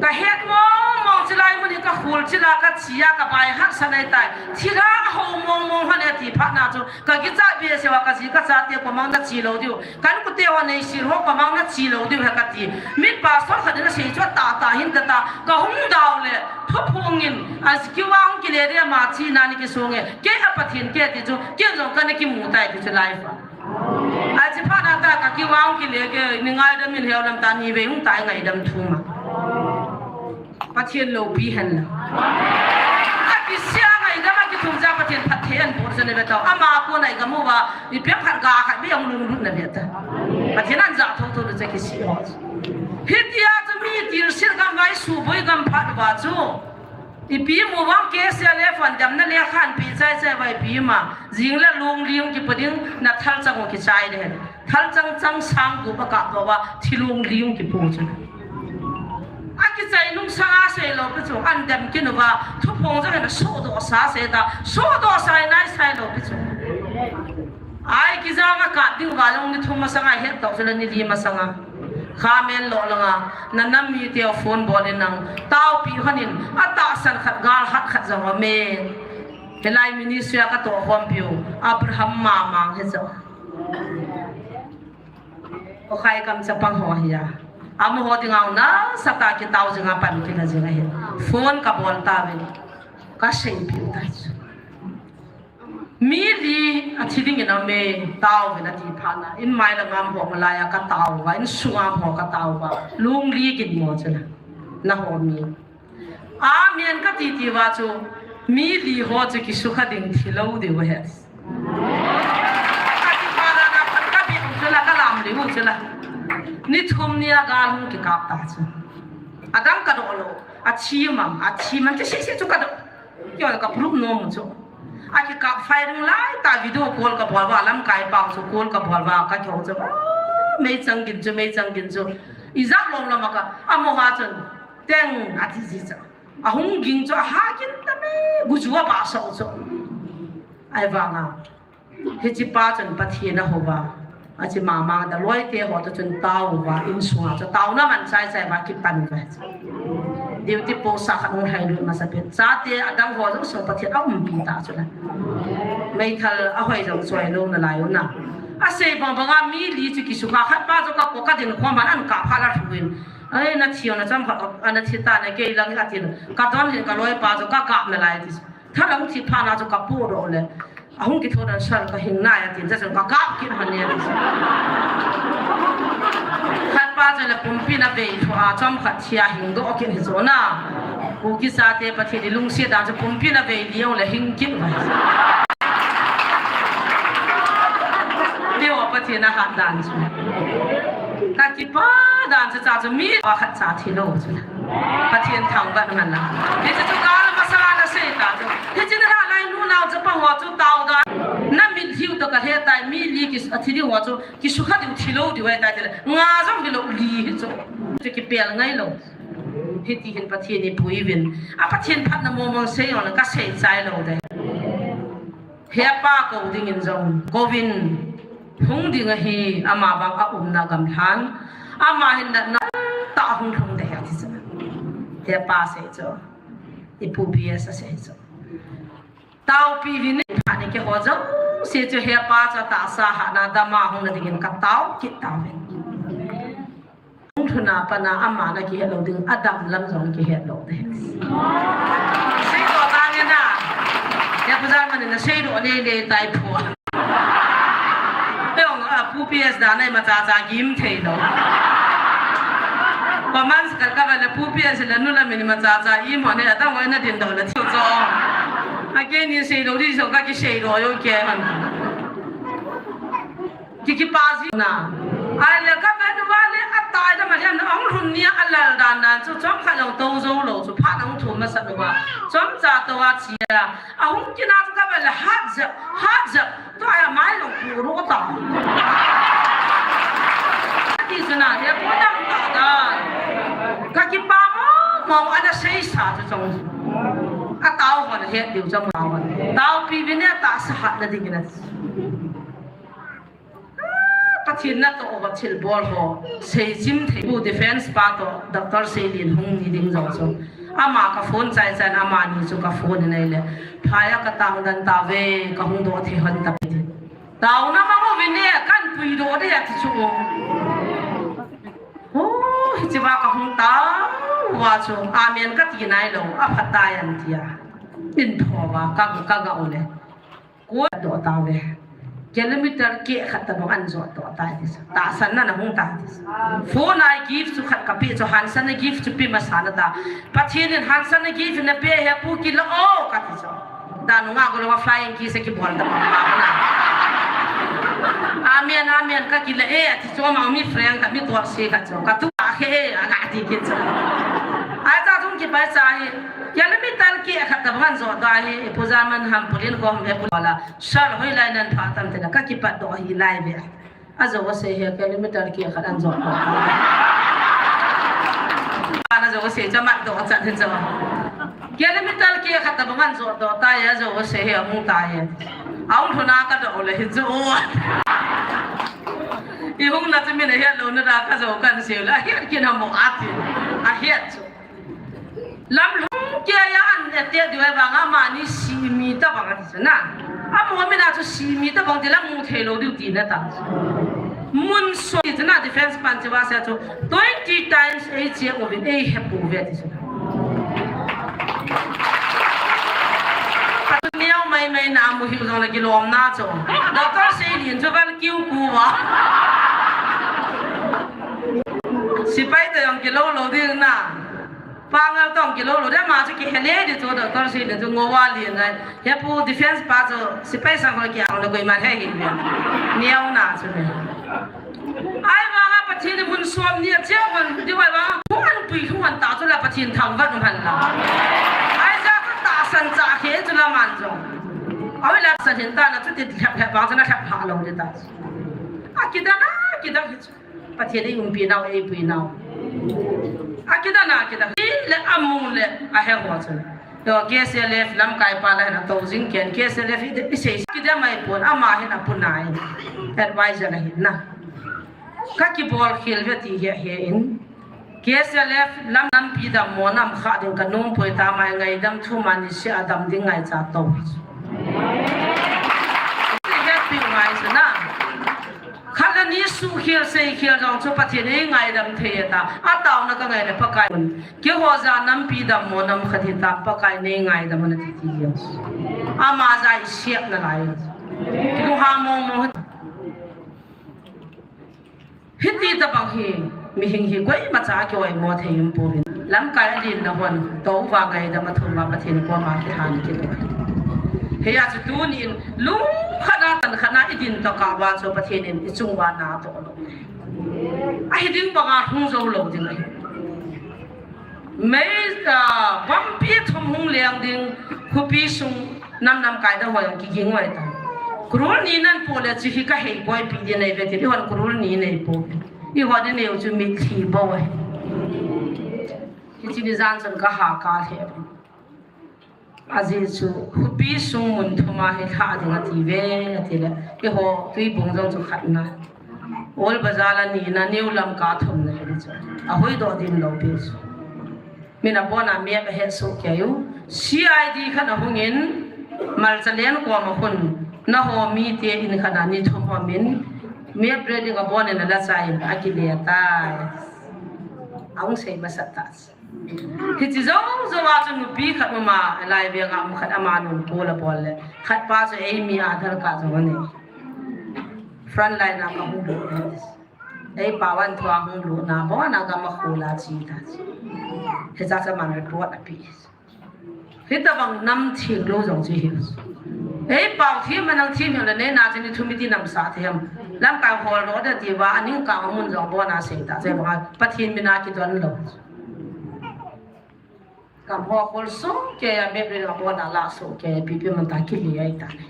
Kahet mong mong chu lai mun hi kakhul chila kache a kabai hat sa nei tai. Thilha ho mong mong han e ti phat na chu. Kakicha behseh uva kaji kachate koimang nache lou diu. Ka inkote ho neisil ho koimang nache lou diu ahi kati. Mi pastor khat in asei chu atahta hin tata. Kahung dau le. Thuphong in. Akiva hung kile ding ama chena ni kisong e. Kei a Pathen kei ti chu. Ken jong kana kimu tai ti chu live a. Ache phat na ta kakiva hung kile kei ni ngaidam in heu lam ta ni vei hung tai ngaidam thum a. Pathen loupi hen la. Akisih a ngaidam akithum jeh a Pathen phatthei ahin boh chu na ve tau. Ama kona igam uva, ipi ham khat ga khat beh hung lunglut na ve ta. Pathen ahin ja thotho lou chu akisih ho. Hitia chu mi tilsit gam vai suboi gam phat uva chu. Ipi mu vang K C L F hon damna lekha ahin pe chai chai uva ipi ma. Jing le lungli hung kipo ding na thalchang hung kichai ding hen. Thalchang chang sang gup akap uva, thilung ling kipu chu. Akichai nung sanga sei lou pi chu, an dem kit uva, thuphong jong hin asohdoh sa sei ta, sohdoh sai nai sai lou pi chu. Ahi kijang a kap ding uva jong ni thum masanga het tau chu la ni li masanga. Kha men lo langa, na nam mite phone bol in nang, taopi hon in, atahsan khat gal hat khat jong amen. Hilai ministry a katoh khompiu, Abraham Mamang hi chu. Okhai kam chapang ho hi a. Amaho dinga nasatah a kitao jinga pan kila jing ahi. Phone kabol tauvin. Kaseipiu tai chu. Mi li athi dingin aume, taovin ati phat na. In mai langa amaho nalai a katao uva, in sunga amaho katao uva. Lungli kin mo chu la. Naho mi. Amen kati ti uva chu, mi li ho chu kisukha ding thi lou diu ahi. Kati pa la na phat kabeh chu la, kalam liu chu la. Ni thum ni a gal hung kikap ta chu. Adang kadoh lou, athi mam, athi mam chu seh seh chu kadoh. Kio kaproof nom chu. Akikap firing lai ta video call kabol uva, lamkai pang chu call kabol uva, kakihou chu. Ah, meichang gin chu, meichang gin chu. Ijat lom lom a ka, amaho a chun. Teng, ati ji chu. Ahung ging chu, aha kin ta me, gu chu abah sah chu. Ahivanga. Hiche pa chun Pathen ahou va. Ache mama da loi te ho to chun tao va, insunga chu taona man chai chai va kipan va. Duty post a khat hung hai lut masa pen. Chate adang ho jong so Pathen aumpi ta chu la. Meithal ahoi jong choi lou nalai u na. Asei bang banga mi li chu kisukha khat pa chu kakou kadin khom man an kap kha la thu in. Ai, nathi o, nachom khat, ana thi ta na kei lang atin. Kadon hin kaloipa chu kakap nalai ti. Thalang thi phat na chu kapodoh le. Ahung kithou dan sal kahing nai atin. Cha chu kakap kit hon e. Khat pa chu le pumpi na vei thu a chom khat thia hingdoh kit hi chu na. Kuki chate Pathen in lungset dan chu pumpi na vei liu le hing kit vai. Ti o Pathen ahat dan chu. Kakipah dan chu cha chu mi pakhat cha thi lou chu. Pathen thangvah ngan la. Hichu chu gal masanga nasei ta chu. Hichu nalai nu nao chapang ho chu tao dan. Na mit hiu to kahe tai mi li ki Athi ding ho chu, kisukha diu thi lou diu ahitai tile. Nga jong kilou li hi chu. Chu kipel ngai lou. Hiti hin Pathen ipui uvin. A Pathen phatna mong mong sei jong le kasei chai lou ding. Hepa kou dingin jong, kouvin hung ding ahi, ama vang a umna gamlhan. Ama hin natna tah hung lhung ding ahi ati chu. Hepa sei chu. Ipu P S asei chu. Taopi uvin, phat ni keiho jouse chu hepa chu atahsa hatna dama hung na dingin katao kit tauvin. Hung lhun a pat a ama nakihet lou ding, adam lam jong kihet lou ding. Seidoh tange na. He Pu Jalman in aseidoh lele tai pua. Hijong a Pu P S dan a imacha cha gim thei lou. Paman sa ka ka le Pu P S le nu lam in imacha cha im ho ne, adang ho na dindoh le thiu chu. Akeini seilou di jong kakiseidoh u kei han. Ki, kipa ji na. Ahile ka vet uva le atai dam a hian ahung lhun nia alal dan dan chu chomkhat jong tou jou lou chu phat ahung thum masat uva. Chomcha tou a chia. Ahung kin a chu ka vet le hat jep, hat jep. Tua hi amai jong pu ro ta. Ti chu na, he pu dam ta dan. Ka kipa mong mong ana seisa chu chong. Atao hon het diu chong ma hon. Taopi uvin e, tahsa hatna dingin a. Pathen natoh uva thilbol ho, seichim thei Pu Defence pa toh, Doctor Seilin hung ni ding jong chu. Ama ka phone chai chan, amani chu ka phone in ahile. Phai a ka tang dan tauve, kahung doh thei hon tapoi ti. Taona mang uvin e, kan puidoh ding ati chu. Oh, hichea kahung tao uva chu, amen kati nailou, aphatai an tia. In pho uva, ka, ka ga u le. Ko doh tauve. Kilometer keh khat tabang an jot doh tai ti sa. Tahsan na na hung tai ti sa. Phone a gift chu khat ka pe chu, hansan a gift chu pe masa na ta. Pathen in hansan a gift na pe he pu kila o kati chu. Danunga ko lo flying kiss a kibol ta pa na. Amen, amen, ka kila e, ati chu ma mi friend ka mi to se ka chu. Ka tu a he e, a ga ti ki chu. Ai cha thung ki pai cha hi. Kilometer keh khat tabang an jot doh hi, Pu Jalman ham pulin ko ham e pu la. Sir, hoilai nan pha tam tena, ka kipat doh hi lai ve. Ajo asei hi kilometer keh khat an jot doh. Ana jo asei cha mat doh chan hin cha. Kilometer keh khat tabang an jot doh tai, ajo asei hi ahung tai. Ahung lhun a ka doh le hin chu. I hung na chu min ahet lou na da ka jo kan sei le. Ahet kin ham mo ati. Ahet chu. Lamlhung keiya an ete diu e vang amani simi tabang ati chu na. Amu mina chu simi tabang ti la mu thei lou diu ti na ta. Mun so ti chu na defense pan chu va sa chu twenty times ei che uvin ei he pu ve ti chu. Atu neo mai mai na mu hiu jong la kilom na chu. Doctor Seilin chu val kiu ku va. Sipai te jong kilou lou ding na. Pangal tong kilou lou ding ma chu kihe le di chu Doctor Seilin chu ngo va lin lai. He pu defense pa chu sipai sang ho ki ang le koi ma he hi. Neo na chu ne. Ai vang a Pathen in mun som ni a che hon di vai vang. Hung an pui hung an ta chu la Pathen thang vat um han la. Ai ja ka tahsan cha khe chu la man jong. Ai la san hin ta na chu ti lhap lhap vang chu na lhap pha lou di ta. A kidang a kidang hi chu. Pathen in umpi nau, ei pui nau. A kidang a kidang. Hi le amu le a he ho chu. Yo, K C L F lamkai pa la hin ato jing ken, K C L F i de, i sei, ki de mai pon, ama hin apu nai. Advisor la hin na. Ka kibol khel ve ti he he in. K C L F lam nampi dammo nam kha ding ka nom poi ta mai ngaidam thu mani se adam ding ngaicha to. Ti he pi ngai su na. Khat le ni suhkhel seikhel jong chu Pathen in ngaidam thei e ta. Ataona ka ngai le Pakai un. Keiho ja nampi dammo nam khat hi ta Pakai nei ngaidam un ati ti jong. Ama ja i siap nalai. Kilunghang mong mong. Hiti tabang hi mihing hi koima cha kioimo thei um pouvin. Lamkai a lim na hon to va ngaidam a thum va Pathen koma kihan kit. Hia chu tunin lungkhat a tankhat a i din tokah uva chu Pathen in i chung uva na toh lou. Ahi ding banga hung jou lou ding ahi. Mei, ah, pampi thum hung leng ding khopi sung nam namkai dang hoi ang kiging hoi ta. Crore ni nan po le chu hi ka hei koi pi di nei ve ti, i hon crore ni nei po. I hon nei chu mitlhi bou ahi. Hichi ni jan chun ka ha ka lhe. Ajeh chu, khopi sung mun thum a hi lha ding ati ve, ati le. Eiho, Tuibong jong chu khatna. Old Bazar a nina, New Lamka a thumna hi chu. Ahoidoh dim lou pi chu. Min abon a map ahet soh kei u. C I D khat ahung in, Malchalen kom a khun, nangho mite in khat a ni thum hom in, map reading abon in ala chai in, akile tai. Ahung sei masat ta. Hichi jou jou a chu nupi khat um a, lai veng a um khat ama nun kol abol le. Khat pa chu eimi Aadhaar card jong anei. Front line a ka hung lut le. Ei pa van thua hung lut na, bon a gam a khol a chi ta. Hicha cha man report api. Hitabang nam theng lou jong chi hi. Ei pau thim a nang thim hi le nei na chu ni thum i ti nam sa thim. Lamkai hol ro da ti va, aning ka mun jong bon a sei ta, sei va, Pathen min a kidon lou. Gam ho khol soh kei a, map reading abon a la soh kei a, pipi man ta kile ai ta ne.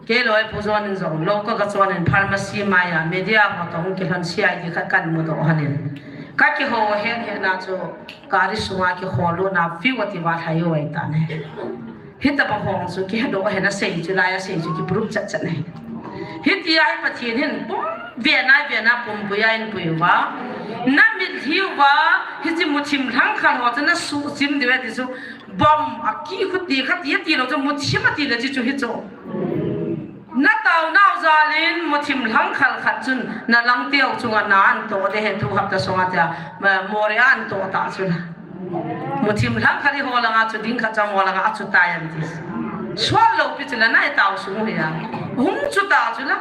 Kei loi pu jon in jong, lou ka ka chon in pharmacy mai a, media ho tong kilhon C I D khat kan mudoh hon in. Ka kiho hen hen na chu, gari sunga kikhol lou na, fiu ati va lhai u ai ta ne. Hitabang hong chu kihedoh hen a sei chu, lai a sei chu, kiproof chat chat ne. Hitia hi Pathen hin pum vena vena pumpui a eipui uva. Na mitlhi uva, hichi muthim lhangkhal ho chu na suhchim diu ve ti chu, bomb a ki khuti khat ti, ti lou chu muthim ati le chi chu hi chu. Na taonau jal in muthim lhangkhal khat chun na langteu chunga na an toh de he tu hapta sunga tia, ma, Moreh a an toh ta chu na. Muthim lhangkhal i ho langa chu ding khat chang ho langa a chu tai an ti. Sual lou pi chu la na i tao sung hi a. Hung chu ta chu la.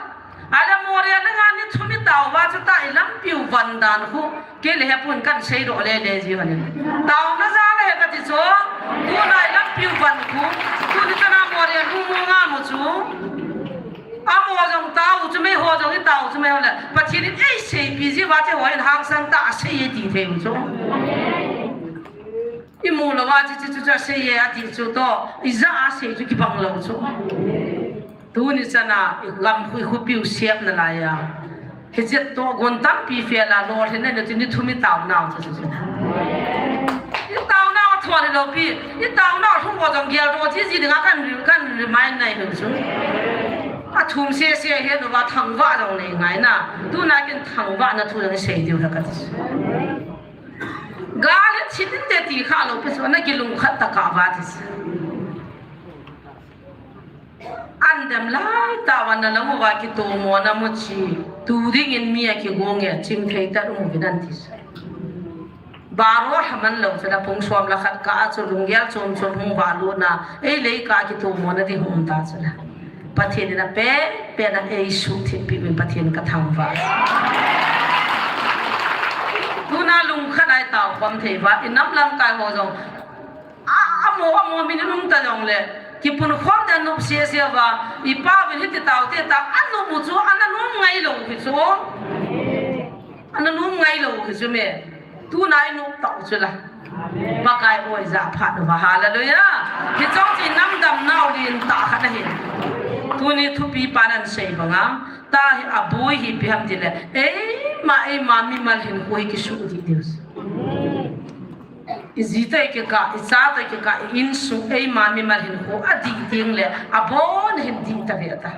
Ala Moreh langa ni thum i tao va chu ta i lampiu van dan khu. Kei le hepun kan seidoh le le ji hon in. Taona jal a he ka ti chu. Tuna i lampiu van khu. Tuni chana Moreh lung mu nga mu chu. Amaho jong tao chu mei, ho jong i tao chu mei ho le. Pathen in ei seipi ji va te ho in hangsan ta a sei e ti thei u chu. I mu lou va chi chi chu chu a sei e a ti chu toh. I ja a sei chu kibang lou chu. Tuni chana i gam khu i khopiu siam nalai a. Hiche toh gon tampi fel a lolhin a, ni thum i taonau chu chu chu. I taonau a thua le lou pi, i taonau thum ho jong gel ro chi ji dinga kan, kan remind nai hu chu. A thum se se he lou va thangvah jong nei ngai na. Tuna kin thangvahna thu jong i sei diu hi ka ti. Gal hi chin in te ti kha lou pi chu, na kilungkhat ta ka va ti. An dem lai tah uva na lam uva kitomona mu chi, tu dingin mi a kigong e, ching thei tah um uvin an ti sa. Baro lha man lou chu la pung som la khat kah a chu lunggel chom chom hung valut na, ei lei kah a kitomona ding hung um ta chu la. Pathen in a pen pen a ei suhthip pi uvin Pathen ka thangvah. Tuna lungkhat a i tao khom thei uva, i nam lamkai ho jong A, amo, amo min i nung ta jong le, kipunkhom na nop sia sia uva, i pa uvin hiti tao te ta, a nop u chu, ana nop ngai lou hi chu. Ana nop ngai lou hi chu me. Tuna i nop tao chu la. Pakai oi ja phat uva, hallelujah. Hi chong chi nam damnau lentah khat ahi. Tuni thupi pan an sei banga, ta hi a boi hi ipi ham ti le, eima, eima mimal hinkho hi kisuh dih diu. I ji toh kikah, i cha toh kikah, i insung, eima mimal hinkho adih ding le, abon hin dih ta ve ta.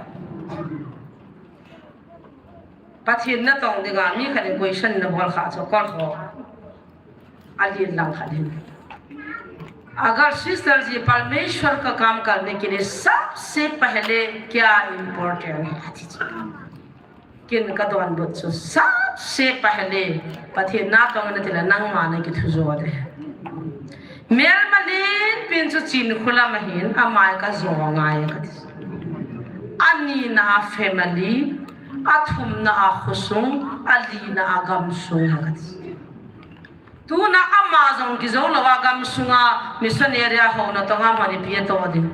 Pathen natong dinga mi khat in question nabol kha chu kol ho. Alin lang khat hin. अगर सिस्टर जी परमेश्वर का काम करने के लिए सबसे पहले क्या इंपॉर्टेंट है? Kin ka donbut chu, सबसे पहले Pathen natong in ati le nangma na kithujo de. Melma lenpin chu Chinkholam ahin, amai ka jo ngai ka ti. Anina a family, athumna a khosung, alina a gamsung ka ti. Tuna ama jong kijo lou a gamsunga mission area ho natong a mani pi a to ding.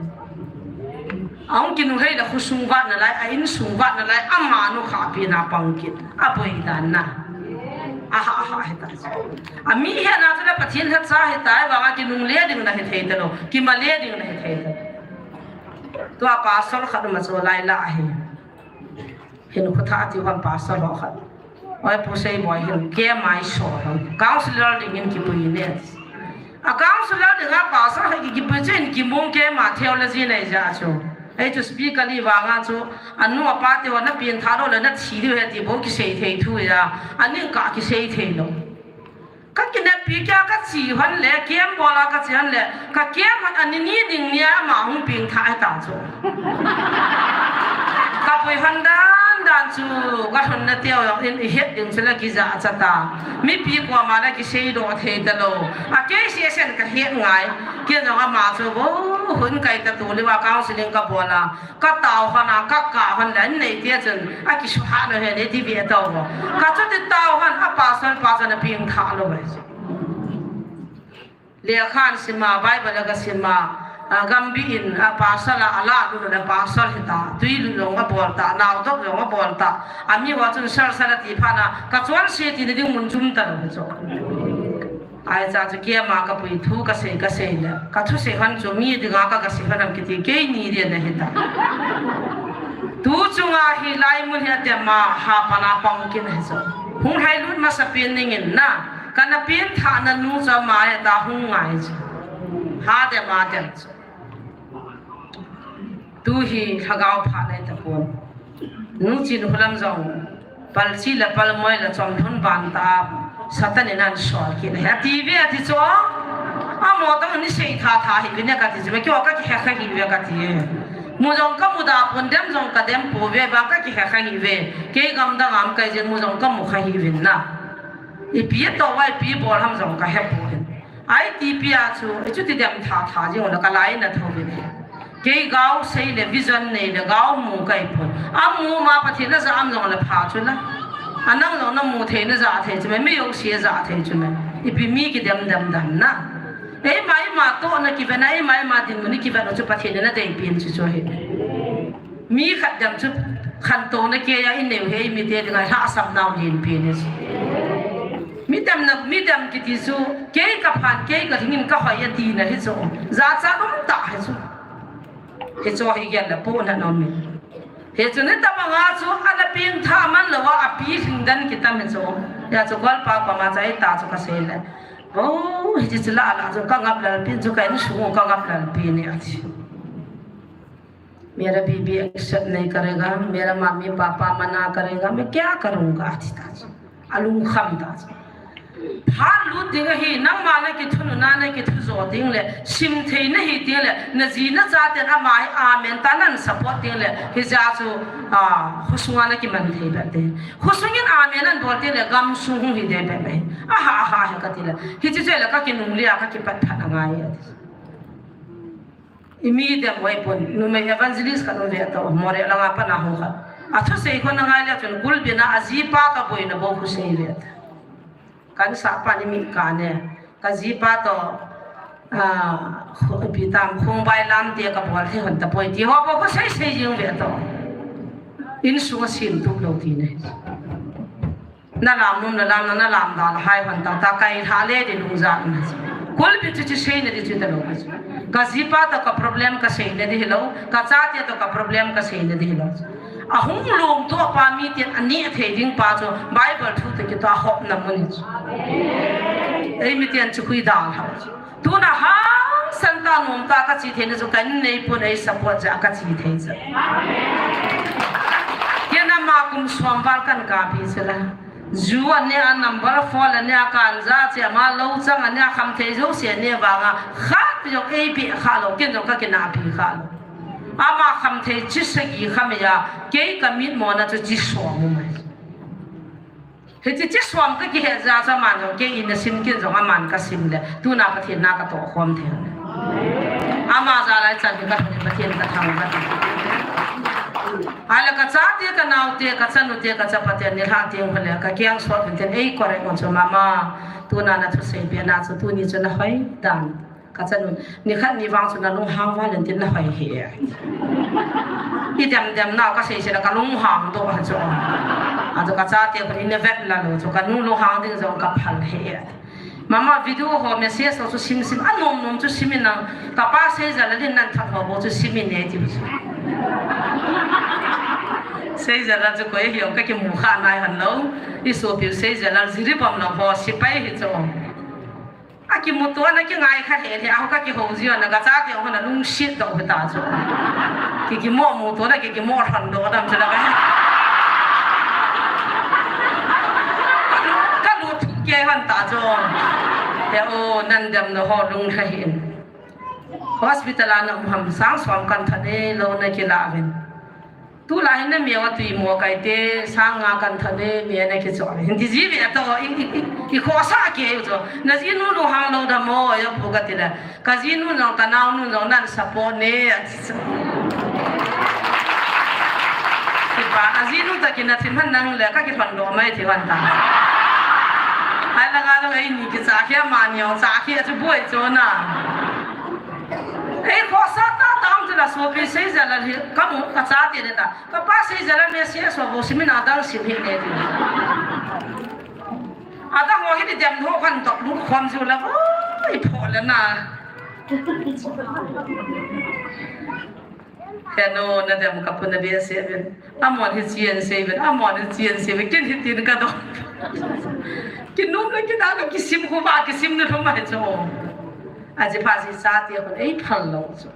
Ahung kinunghei le khosung vat nalai, a insung vat nalai, ama nukhahpi na pang kit. Aboi dan na. Aha, aha, hita. Ami hena chu le Pathen lhacha hita, vanga kinungle ding na hithei talou, kimale ding na hithei talou. Tua pastor khat um a chu lai la ahi. Hin khutha ti hon pastor ho khat. Oi pu sei boi hin ke mai so hon. Counselor ding in kipui ne. A counselor ding a pastor ha ki kipui chen ki mong ke ma theology nei ja chu. Ei chu speaker li vanga chu anu apa te hon na pin tha lo le na thi diu he ti bo kisei thei thu ya. Aning ka kisei thei lo. Ka kineppi kia ka chi hon le, kem bola ka chi hon le, ka kem hon ani ni ding nia ama hung ping tha ta chu. Ka pui hon dan dan chu, ka hon na teo yong in i het ding chu le kija cha ta. Mipi ko ma le kisei do thei ta lo. A kei si sen ka het ngai. Kia jong ama chu bo hun kai ta tu liwa counseling ka bola. Ka tao hon a, ka ka hon le, an nei tia chun, a kisuha no he ne ti ve tao bo. Ka chu ti tao hon, a pastor, pastor na ping tha lo ve. Le khan sima, Bible ka sima, a, gambi in, a, pastor a, a la lu le pastor hita, tui lu long a bol ta, nau dok long a bol ta, a mi wa chun sar sar ti pha na, ka chuan si ti ni ding mun chum ta lo ve chu. Ai cha chu kia ma ka pui thu ka sei ka sei le. Ka thu sei hon chu mi dinga ka ka sei hon am kiti kei ni dia na hita. Tu chunga hi lai mun hi atia ma ha pana pang kin he chu. Hung hai lut ma sa pin ning in na. Ka na pin tha na nu cha ma he ta hung ngai chu. Ha de ma de chu. Tu hi lhagao pha nei ta pon. Nu chin hulam jong. Palchi le palmoi le chom lhun ban ta, Satan in an sol kit. He ti ve ti chu. A mo tang ni sei tha tha hi ve ne ka ti chu. Kyo ka ki he kha hi ve ka ti. Mu jong ka mu da pon dem jong ka dem po ve ba ka ki he kha hi ve. Kei gam dang am kai jin mu jong ka mu kha hi vin na. I pi to wai pi bol ham jong ka he po hin. Ai ti pi a chu, i chu ti dem tha tha jing le ka lai na tho vin. Kei gao sei le vision nei le gao mu kai pon. A mu ma Pathen na ja am jong le pha chu la. A nang jong na mu thei na ja thei chu me, mi yo si ja thei chu me. I pi mi ki dem dem dam na. Ei mai ma to na ki ve na, ei mai ma din mu ni ki ve na chu Pathen na dei pin chu chu he. Mi khat dem chu khan to na ke ya in neu he mi te dinga ha sam nau lin pin ni. Mi dem na, mi dem ki ti chu kei ka phan kei ka thingin ka hoi ya ti na hi chu. Ja cha dum ta hi chu. Hichu hi gel le pu na nom mi. Hichu ni ta banga chu ana ping tha man lo wa a pi hing dan ki tam hichu. Ya chu gol pa pa ma chai ta chu ka sei le. Oh, hichu la la chu ka ngap lal pin chu ka in su ka ngap lal pin ni a chi. मेरा बीबी एक्सेप्ट नहीं करेगा, मेरा mummy papa मना करेगा, मैं क्या करूँगा? Ati ta chu. Alung kham ta chu. Phat lut ding ahi, nangma na kithu nuna na kithu jo ding le, sim thei na hi ding le, na ji na cha te na ma hi amen ta nan support ding le, hi ja chu, a, khusunga na kiman thei be te. Khusungin amen an bol te le, gam sung hung hi de be me. Aha, aha, he ka ti le. Hi chi che le ka kinung lia ka kipat phat angai ati. I mi dem wai pon, numei evangelist khat um ve to, Moreh langa pana hung khat. A thusei khon angai le chun kulbina a jipa ka boina bou khu sei ve. Kan sa pa ni mi ka ne, ka jipa to, a, khu-, pi tam khung bai lam te ka bol thei hon ta poi ti ho bou khu sei sei jing ve to. In sunga sim tup lo ti ne. Na lam num na lam na, na lam dal hai hon tang ta kai tha le de lung ja na. Kulbi chu chi sei na di chu ta lo. Ka jipa to ka problem ka sei na di hi lo, ka chate to ka problem ka sei na di hi lo. A hung lom to pa mi tin ani thei ding pa chu Bible thu te ki to a hop na mun chu. Ei mi tin chu khui dal ha. Tuna hangsan ta nom ta ka chi thei na chu kan nei pun ei support ja ka chi thei ja. Kei na ma kum som val kan ka pi chu la. Ju a ne a number four a ne a kan ja che ma lo chang a ne a kham thei jo se ne vanga khat jong ei pi kha lo ken jong ka kina pi kha lo. Ama kham thei chi sagi kham ya kei ka mit mo na chu chi som mo mai. Hiti chi suam ka kihe ja cha man jong kei in na sim kin jong aman ka sim le. Tuna Pathen na ka to khom thei. Ama ja lai chan ka thani Pathen ka thang ka ti. Ala ka chate ka naute ka chanute ka chapate ni lha tiang hole ka kiang suat bin ten ei kore ngon chu mama. Tuna na thusei pe na chu tuni chu na hoi dan. Ka chanu, ni khat ni vang chu na lunghang val in tin na hoi he. I dem dem na ka sei sei na ka lunghang to ha chu. A chu ka chate ko ni ne vet la lo chu ka nu lunghang ding jong ka phal he. Mama video ho message ho chu sim sim a nom nom chu sim in nang ka pa sei ja la din nan thak ho bo chu sim in ne ti chu. Seijalal chu koi hi o, ka kimu kha nai han lo. I sopiu Seijalal Jiribam lang ho sipai hi chu. A kimuto na kingai kha he he, a ho ka kihou ji na ka cha ti ho na lungsit doh ta chu. Ki kimo muto na ki kimo hran doh dam chu la ka. Ka lu thu ke han ta chu. He o, nan dem na ho lung kha hin. Hospital a na um ham sang som kan tha ne lo na kila vin. Tulai hin na mia wa tui mo kai te, sang nga kan tha ne, mia na kicho. Hin ti ji ve to, i, i, i, i khosa ke u cho. Na jinu lunghang lou da mo, ya pu ka ti le. Ka jinu jong, ka naonu jong, nan support ne, a ti cho. Ti pa, a jinu ta ki na thin han nang le, ka ki thon do mai ti han ta. Ai la nga lo ei ni ki cha khia ma ni ong cha khia chu boi cho na. Ei khosa ta tam chu la sopi Seijalal hi, ka mu, ka cha ti le ta. Ka pa Seijalal me si so bo si mi na dang si hi ne ti. A dang ho hi ni dem ho kan tok lu khom ju la, oi, pho le na. He no, na dem ka pu na be se ben. Amon hi chien se ben, amon hi chien se ben, kin hi tin ka do. Kin num na kin a ka kisim khu ba, kisim na khu ma he cho. A ji pha ji sa ti khun ei phal lo cho.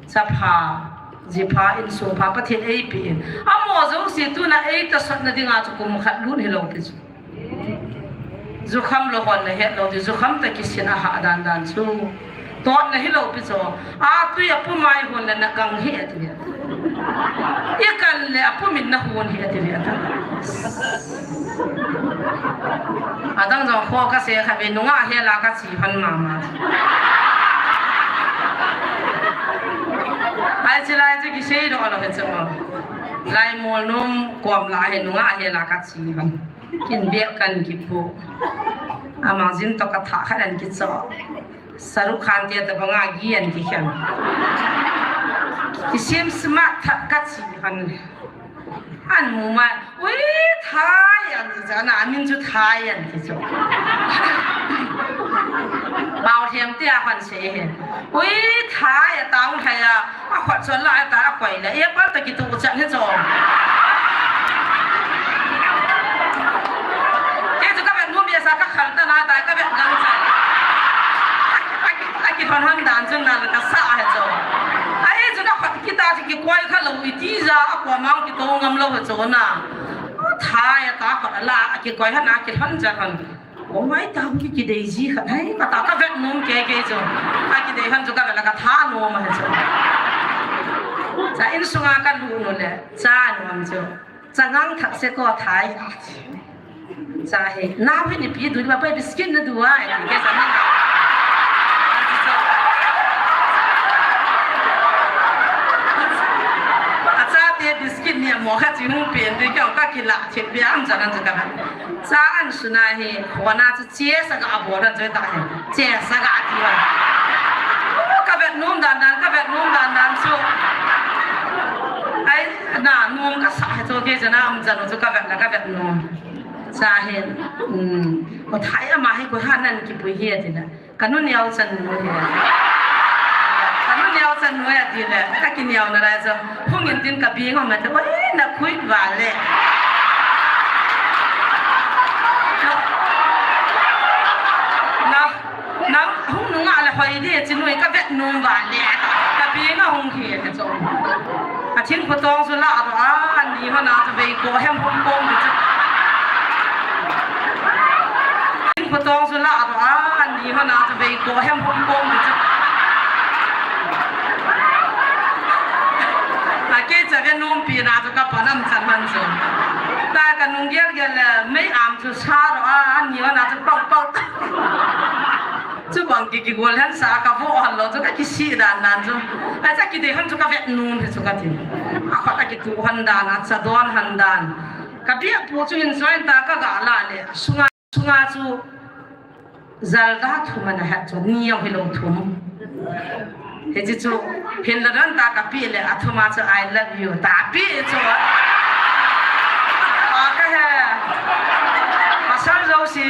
Chapha, jipha, insung pha, Pathen eipe in. Amaho jouse tuna eita sotna dinga chu kum khat lut hilou pi chu. Jukham lou hon na het lou ti, jukham ta kisin a ha dan dan chu. Totna hilou pi chu. A tui a pumai hon le na kang hi ati. I kan le a pumin na hon hi ati ata. Adang jong kho ka se kha ve nunga hela ka chi hon mama. Ai chi lai chu kisei doh lou he chu. Lai mol num kom la he nunga hela ka chi hon. Kin bek kan kipu. Amang jin to ka tha kha dan kicho. Saruk Khan te ta banga gi an kikhen. Kisim smart tha ka chi hon. An mu ma, ui, Thai an ti chu, ana, amin chu Thai an ti chu. Pau thiam ti a kan se he. Ui, Thai a tang thai a, a khot chon la a ta a koi la, e pal ta ki tu chan he chu. Ke chu ka vet mu mi sa ka khal ta na ta ka vet gang cha. A ki, a ki, a ki hon hon dan chu na ka sa he chu. A e chu na khot Kita chu kikoi kha lou, iti ja a kua mang kito ngam lou hi chu na. Thai a ta khat a la, a kikoi han a kilhon ja han. O mai ta hu ki kidei ji khat hai, ka ta ka vet nom ke ke chu. A kidei han chu ka vet la ka tha nom a hi chu. Cha insunga ka lut nu le, cha nom chu. Changang thak se ko Thai. Cha he, nau hi nipi du, nipa pai biscuit na du a, ati ke sa na. A chate biscuit ni mo kha chi hung pen di ka ka kila che pe am cha nan cha ka. Cha an suna hi, khona chu Che sa ga a bol han chu ta he. Che sa ga ti wa. Ka vet nom dan dan, ka vet nom dan dan chu. Ai, na nom ka sa he chu ke cha na am cha no chu ka vet la ka vet nom. Cha he, um, ko Thai ama he ko ha nan kipui he ti na. Ka nu neo chan nu he. Ka nu neo chan nu he ti le. Ka ki neo na lai chu. Hung in tin ka bi ngom na te. Oi, na khui va le. Na, na, hung nunga le hoi de, chi nui ka vet nung va le. Ka bi nga hung hi le chu. A thin ko tong chu la ro a, an ni ho na chu vei ko hem hung kong ni chu. Thin ko tong chu la ro a, an ni ho na chu vei ko hem hung kong ni chu. A ke cha ve nung pi na chu ka pa nam chan man chu. Ta ka nung gel gel le, mei am chu sa ro a, an ni ho na chu pau pau. Chu bang ki kigol han sa ka vo han lo chu ka kisi dan dan chu. A cha ki de han chu ka vet nun he chu ka ti. A khat a kitu han dan, a cha don han dan. Ka bia pu chu hin join ta ka ga la le. Sunga, sunga chu jalda thum ana hat chu ni ang hi lo thum. He chi chu hin la dan ta ka pi le a thum a chu I love you ta pi chu. A ka he. Pasal jo si.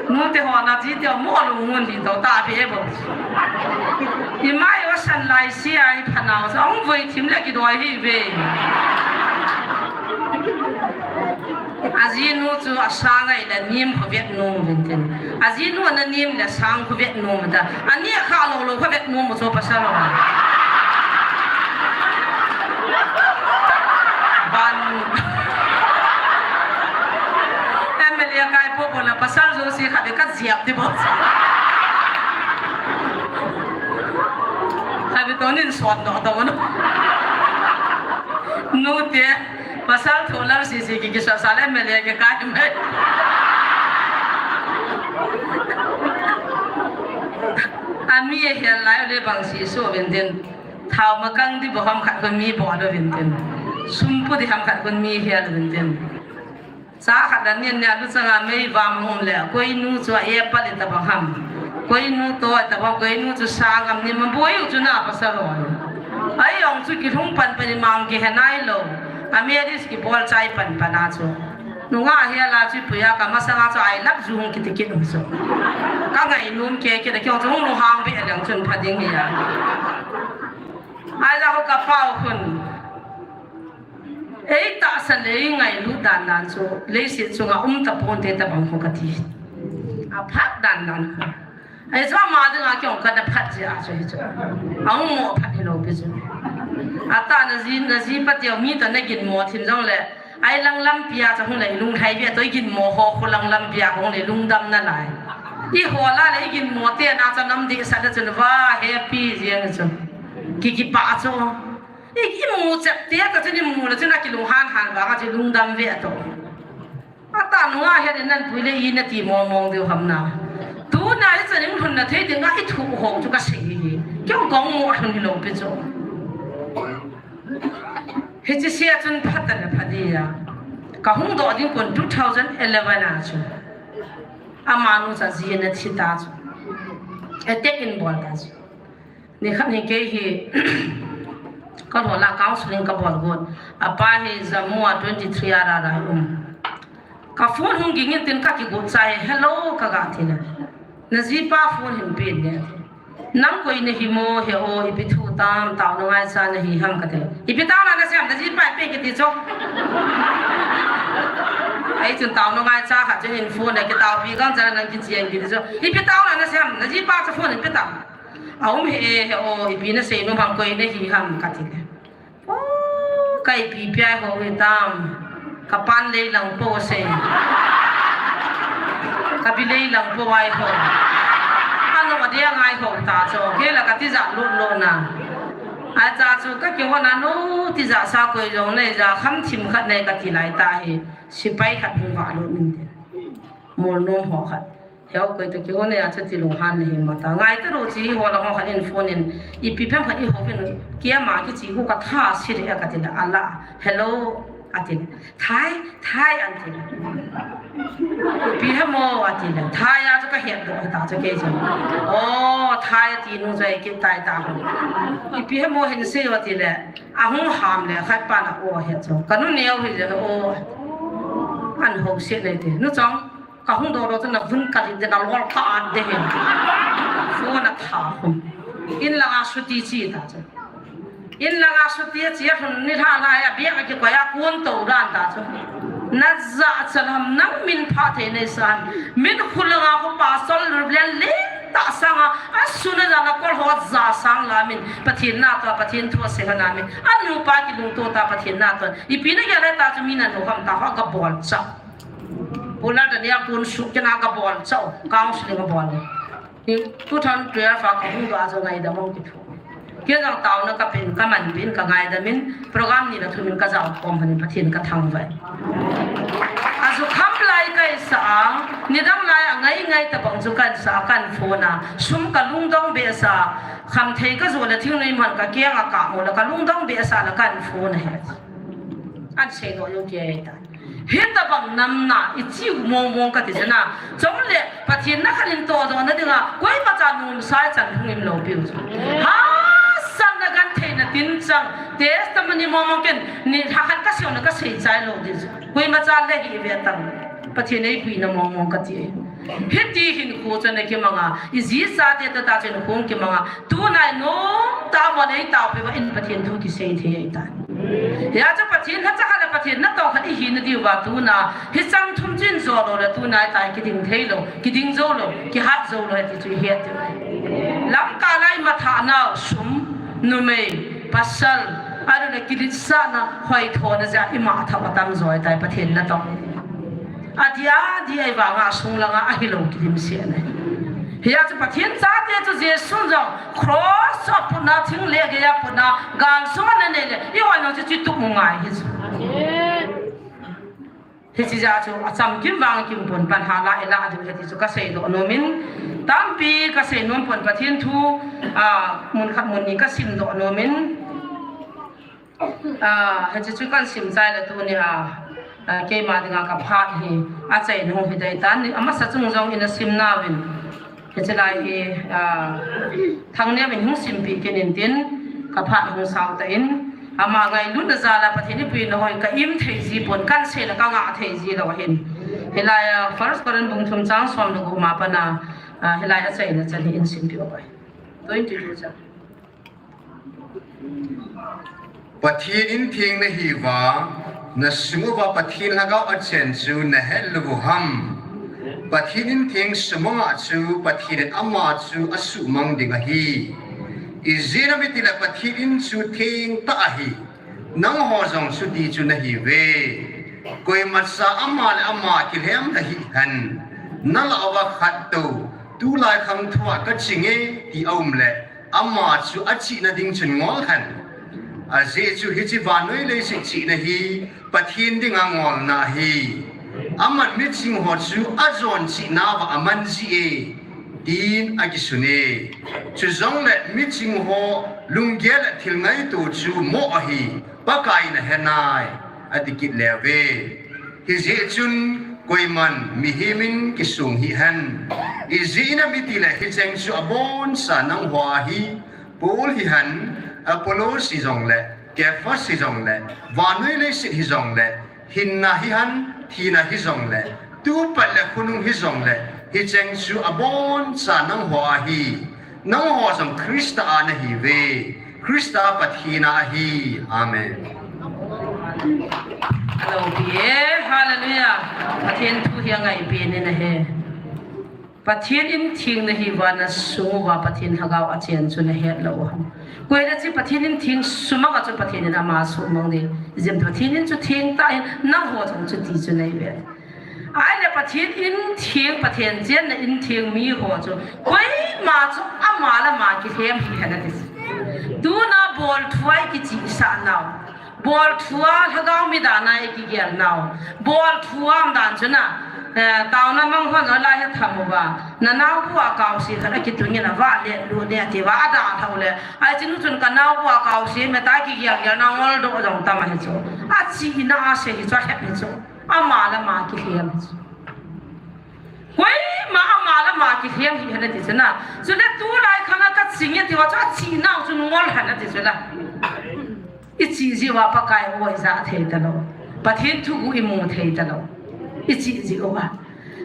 Nu te ho na ji te mo lung mun hi to ta be bo. I mai o san lai si ai pha nau sa ong voi thim le ki doi hi ve. A ji nu chu a sang ai le nim kho vet nu vin tin. A ji nu na nim le sang kho vet nu ma ta. A ni kha lo lo kho vet nu mo so pa sa lo. Ban. M L A kai po po na pasal zo si kha be ka ziap ti bo. Kha be to nin sot no to no. Nu te pasal tho lar si si ki ki sa sa le M L A ke kai mai. Ami e hial lai le bang si so vin tin. Thao ma kang di bo ham khat kon mi bo do vin tin. Sum pu di ham khat kon mi hial vin tin. Cha khat dan nian nia lu changa mei vam hung le, koi nu chu a e pa le ta bang ham. Koi nu to ta bang, koi nu chu sang am ni ma boi u chu na pa sa lo. Ai ong chu ki lhung pan pan ni mang ki he nai lo. A me ris ki bol chai pan pan a chu. Nunga he la chu puya ka masanga chu ai lap zu hung ki ti ki nu chu. Ka ngai num ke ke da ki ong chu hung lu hang be a lang chun pha ding hi ya. Ai la ho ka pau khun. Ei tahsa le ei ngailut dan dan chu, leiset chunga um ta pon te ta bang kho ka ti. A phat dan dan kho. Ei chu ama dinga ki ong ka na phat ji a chu hi chu. A ong mo phat hi lo pi chu. A ta na ji, na ji pa teu mi ta na gin mo thim jong le. Ai lang lampi a chu hung le lung hai ve to i gin mo ho khu lang lampi a hung le lung dam na lai. I ho la le i gin mo te na chu nam di sa le chun va happy ji ang chu. Ki ki pa chu. I, i mu chep te ka chu ni mu le chu na ki lung han han vang a chu lungdam ve a to. A ta nunga he ni nan pui le i na ti mong mong deu ham na. Tu na i chaning hun na thei ding a i thu ho chu ka sei hi. Keu kong mu hun hi lo pi chu. Hi chi sia chun phat ta le phat di ya. Ka hung do ding kon two thousand eleven a chu. Ama nu cha ji na thi ta chu. Attack in bol ta chu. Ni khat ni kei hi ka lo la counseling ka bol got. A pa hi Jammu a twenty three a ra ra um. Ka phone hung ging in tin ka ki got cha hi, "Hello," ka ga ti le. "Na ji pa phone hin pe ne. Nang koi na hi mo he o, ipi thu tam, tao na ngai cha na hi ham," ka ti le. "Ipi tao na na sem, na ji pa pe ki ti cho." Ai chun tao na ngai cha kha chun in phone na ki tao pi gang cha na ki chiang ki ti cho. "Ipi tao na na sem, na ji pa cha phone pe tam." "A um he, he o, ipi na sei nom ham, koi na hi ham," ka ti le. "O, ka ipi pi ai ho hi tam. Ka pan lei lang po sei. Ka bi lei lang po ai ho. Ano ma dia ngai ho ta cho. Ke la ka ti ja lo lo na. A cha chu ka ki ho na no ti ja sa koi jong nei ja kham thim khat nei ka ti lai ta hi. Sipai khat hung va lo min te. Mol nom ho khat." Heo koi to ki ho ne a cha ti lung han ne hi ma ta. Ngai ta ro chi ho la ho khan in phone in. Ipi phem khan i ho phin. Kia ma ki chi hu ka tha si re ka ti la ala. "Hello," a ti. "Thai, Thai," an ti. "Ipi he mo," a ti la. Thai a chu ka het do ta chu ke chu. "O, Thai," a ti nu chu ai ki tai ta. "Ipi he mo hin se," a ti le. A hung ham le khat pa na o he chu. Ka nu neo hi le o. An ho se le ti. Nu chong. Ka hung do do chu na vun ka lin de na lol ka at de hin. Phone a tha khum. In langa suti chi ta chu. In langa suti chi a hun ni lha lha ya bia ki ko ya kun to dan ta chu. Na ja cha lam nang min pha thei nei san. Min khu langa ko pa sol len le ta sanga. A su na ja na kol ho ja sang la min. Pathin na to, Pathin thu se na min. A nu pa ki lung to ta Pathin na to. Ipi na ya le ta chu min na no ham ta ho ka bol cha. Pula da nia kun suk kena ka bol chau, counseling ka bol. Ni two thousand twelve a ka hung do a chu ngaidam ong ki thu. Kei jong taona ka pen, ka man pen, ka ngaidam in, program ni la thum in ka jao khom han in Pathen ka thangvah. A chu kham lai ka sa a, nidang lai a ngai ngai tabang chu kan sa, kan phone a, sum ka lungdong behseh a, khamthei ka jo le thingnoi man ka kiang a ka mo le ka lungdong behseh a le kan phone a he. An sei lo yo kei ta. Hitabang namna, i chiu mong mong ka ti chana. Chule, Pathen na khan in to do na dinga, koima cha nomsa chan hung in lo piu chu. Hasan na genthei na tin chang, testimony mong mong ken, ni lha khat ka sei na ka sei chai lo di chu. Koima cha le hi ve tang. Pathen ei pui na mong mong ka ti. Hiti hinkho chu ana kimanga, i ji i chate toh tah chu hinkho kimanga, tunai nom tah a amahon eitaopi uva in Pathen thu kisei thei ahitai. Hia chu Pathen lhacha khat le Pathen natong khat ihi nadiuva tuna, hicheng thum chu in jo lou le tuna itai kiding thei lou, kiding jou lou, kihat jou lou ti chu ihet diu. Lamkai lai mathahnau, sum, numei, pasal, ahilouleh kiletsahna, hoithona jeh a ima thah atam jo ahitai Pathen natong. Adia, dia ahivanga sung langa ahilou kidimset ahi. Hia chu Pathen chate chu Jesu jong cross a putna, thing le geiya putna, gal sunga ana nei le, i hoi nung chu chuti tup mu ngai hi chu. Hiche jeh a chu achamkim vang kim pon pan hala ila diu hiti chu kasei doh nom in, tampi kasei nom pon Pathen thu, a, mun khat mun ni kasim doh nom in, A, hiche chu kahin sim chai le tunia, a, keima dinga kaphat hi achaina hung hi dei tan, amasa chung jong ina sim nauvin. Hiche lai hi, a, Thangneo in hung simpeh kit in tin, kaphat hung sao tan, ama ngailutna jal a Pathen in eipui nao hi ka im thei ji pon, kahin sei le kangah thei ji lou ahin. Hilai a, First Corinth bung thum chang som le gup ma pana, a, hilai achaina chan hi in simpeh uve. Twenty-two chan. Pathen in theng nahiuva, nasung uva Pathen Lhagao achen chu nahet lou u ham? Pathen in theng sumanga chu Pathen in ama chu asuhmang ding ahi. Ijeh inem itile Pathen in chu theng tah ahi. Nangho jong chuti chu nahiuve. Koimacha ama le ama kilhem nahi hen. Nalah uva khat tou, tulai khang thua kachinge ti aum le, ama chu achihna ding chun ngol hen. Ajeh chu hiche vannoi leiset chihna hi Pathen dinga ngolna ahi. Aman miching ho chu ajon chihna uva aman jie, tin akisun e. Chujongle miching ho lunggel le thil ngaito chu moh ahi, Pakai in ahenai, ati kit leuve. Hijeh chun koiman mihem in kisong hih hen. Ijeh inem itile hicheng chu aboncha nangho ahi, Paul hihen, Apollos hijongle, Cephas hijongle, vannoi leiset hijongle, hinna hihen, thina hijongle, tupat le khonung hijongle, hicheng chu aboncha nangho ahi. Nangho jong Christa a nahiuve. Christa Pathen a ahi. Amen. Aloupi e, hallelujah. Pathen thu hi angaipen in ahi. Pathen in theng nahiuva, nasung uva Pathen Lhagao achen chu nahet lou u ham? Koi le chi Pathen in theng sumanga chu Pathen in ama asuhmang ding. Ijeh inem Pathen in chu theng tah ahin, nangho jong chuti chu nahiuve. Ahile Pathen in theng, Pathen chenna in theng miho chu koima chu ama le ama kilhem hih hen ati. Tuna bolthua i kichihsah nau, bolthua Lhagao mi dan a i kigel nau, bolthua dan chu na, eh, taona mang hon lai hi tham uva, na naobu a kaose khat akitung in avah le lut ne ati uva, adalhah u le, ahi chun, chun ka naobu a kaose me ta kigel gel na ngol doh jong tam ahi chu. Achihna a sei hi chu ahet hi chu. Ama le ama kilhem hi chu. Koima ama le ama kilhem hih hen ati chu na. Chule tulai khang a kachinge ti uva chu achihna u chu ngol hen ati chu la. I chih jeh uva Pakai u i ja thei talou. Pathen thu u i mu thei talou. I chih jeh uva.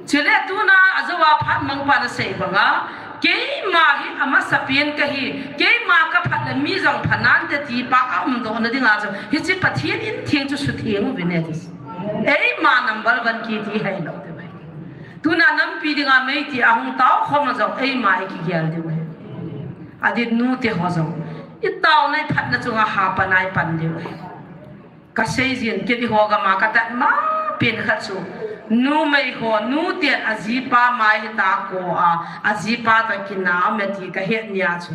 Chule tuna ajou a phat mangpan asei banga, keima hi amasapen kahi, keima kaphat le mi jong phanante ti pa aumdoh na dinga chu, hiche Pathen in theng chu sutheng uvin ati. Eima number one kiti hilou te bai. Tuna nampi dinga meiti ahung tao khom a jong eima i kigel diu ahi. Adin nute ho jong, i taona i phatna chunga hapan a i pan diu ahi. Kasei jin, kei ho gam a katat ma pen khat chu, numei ho, nuten ajipa mai hita ko a, ajipa toh kinah me ti kahet nia chu.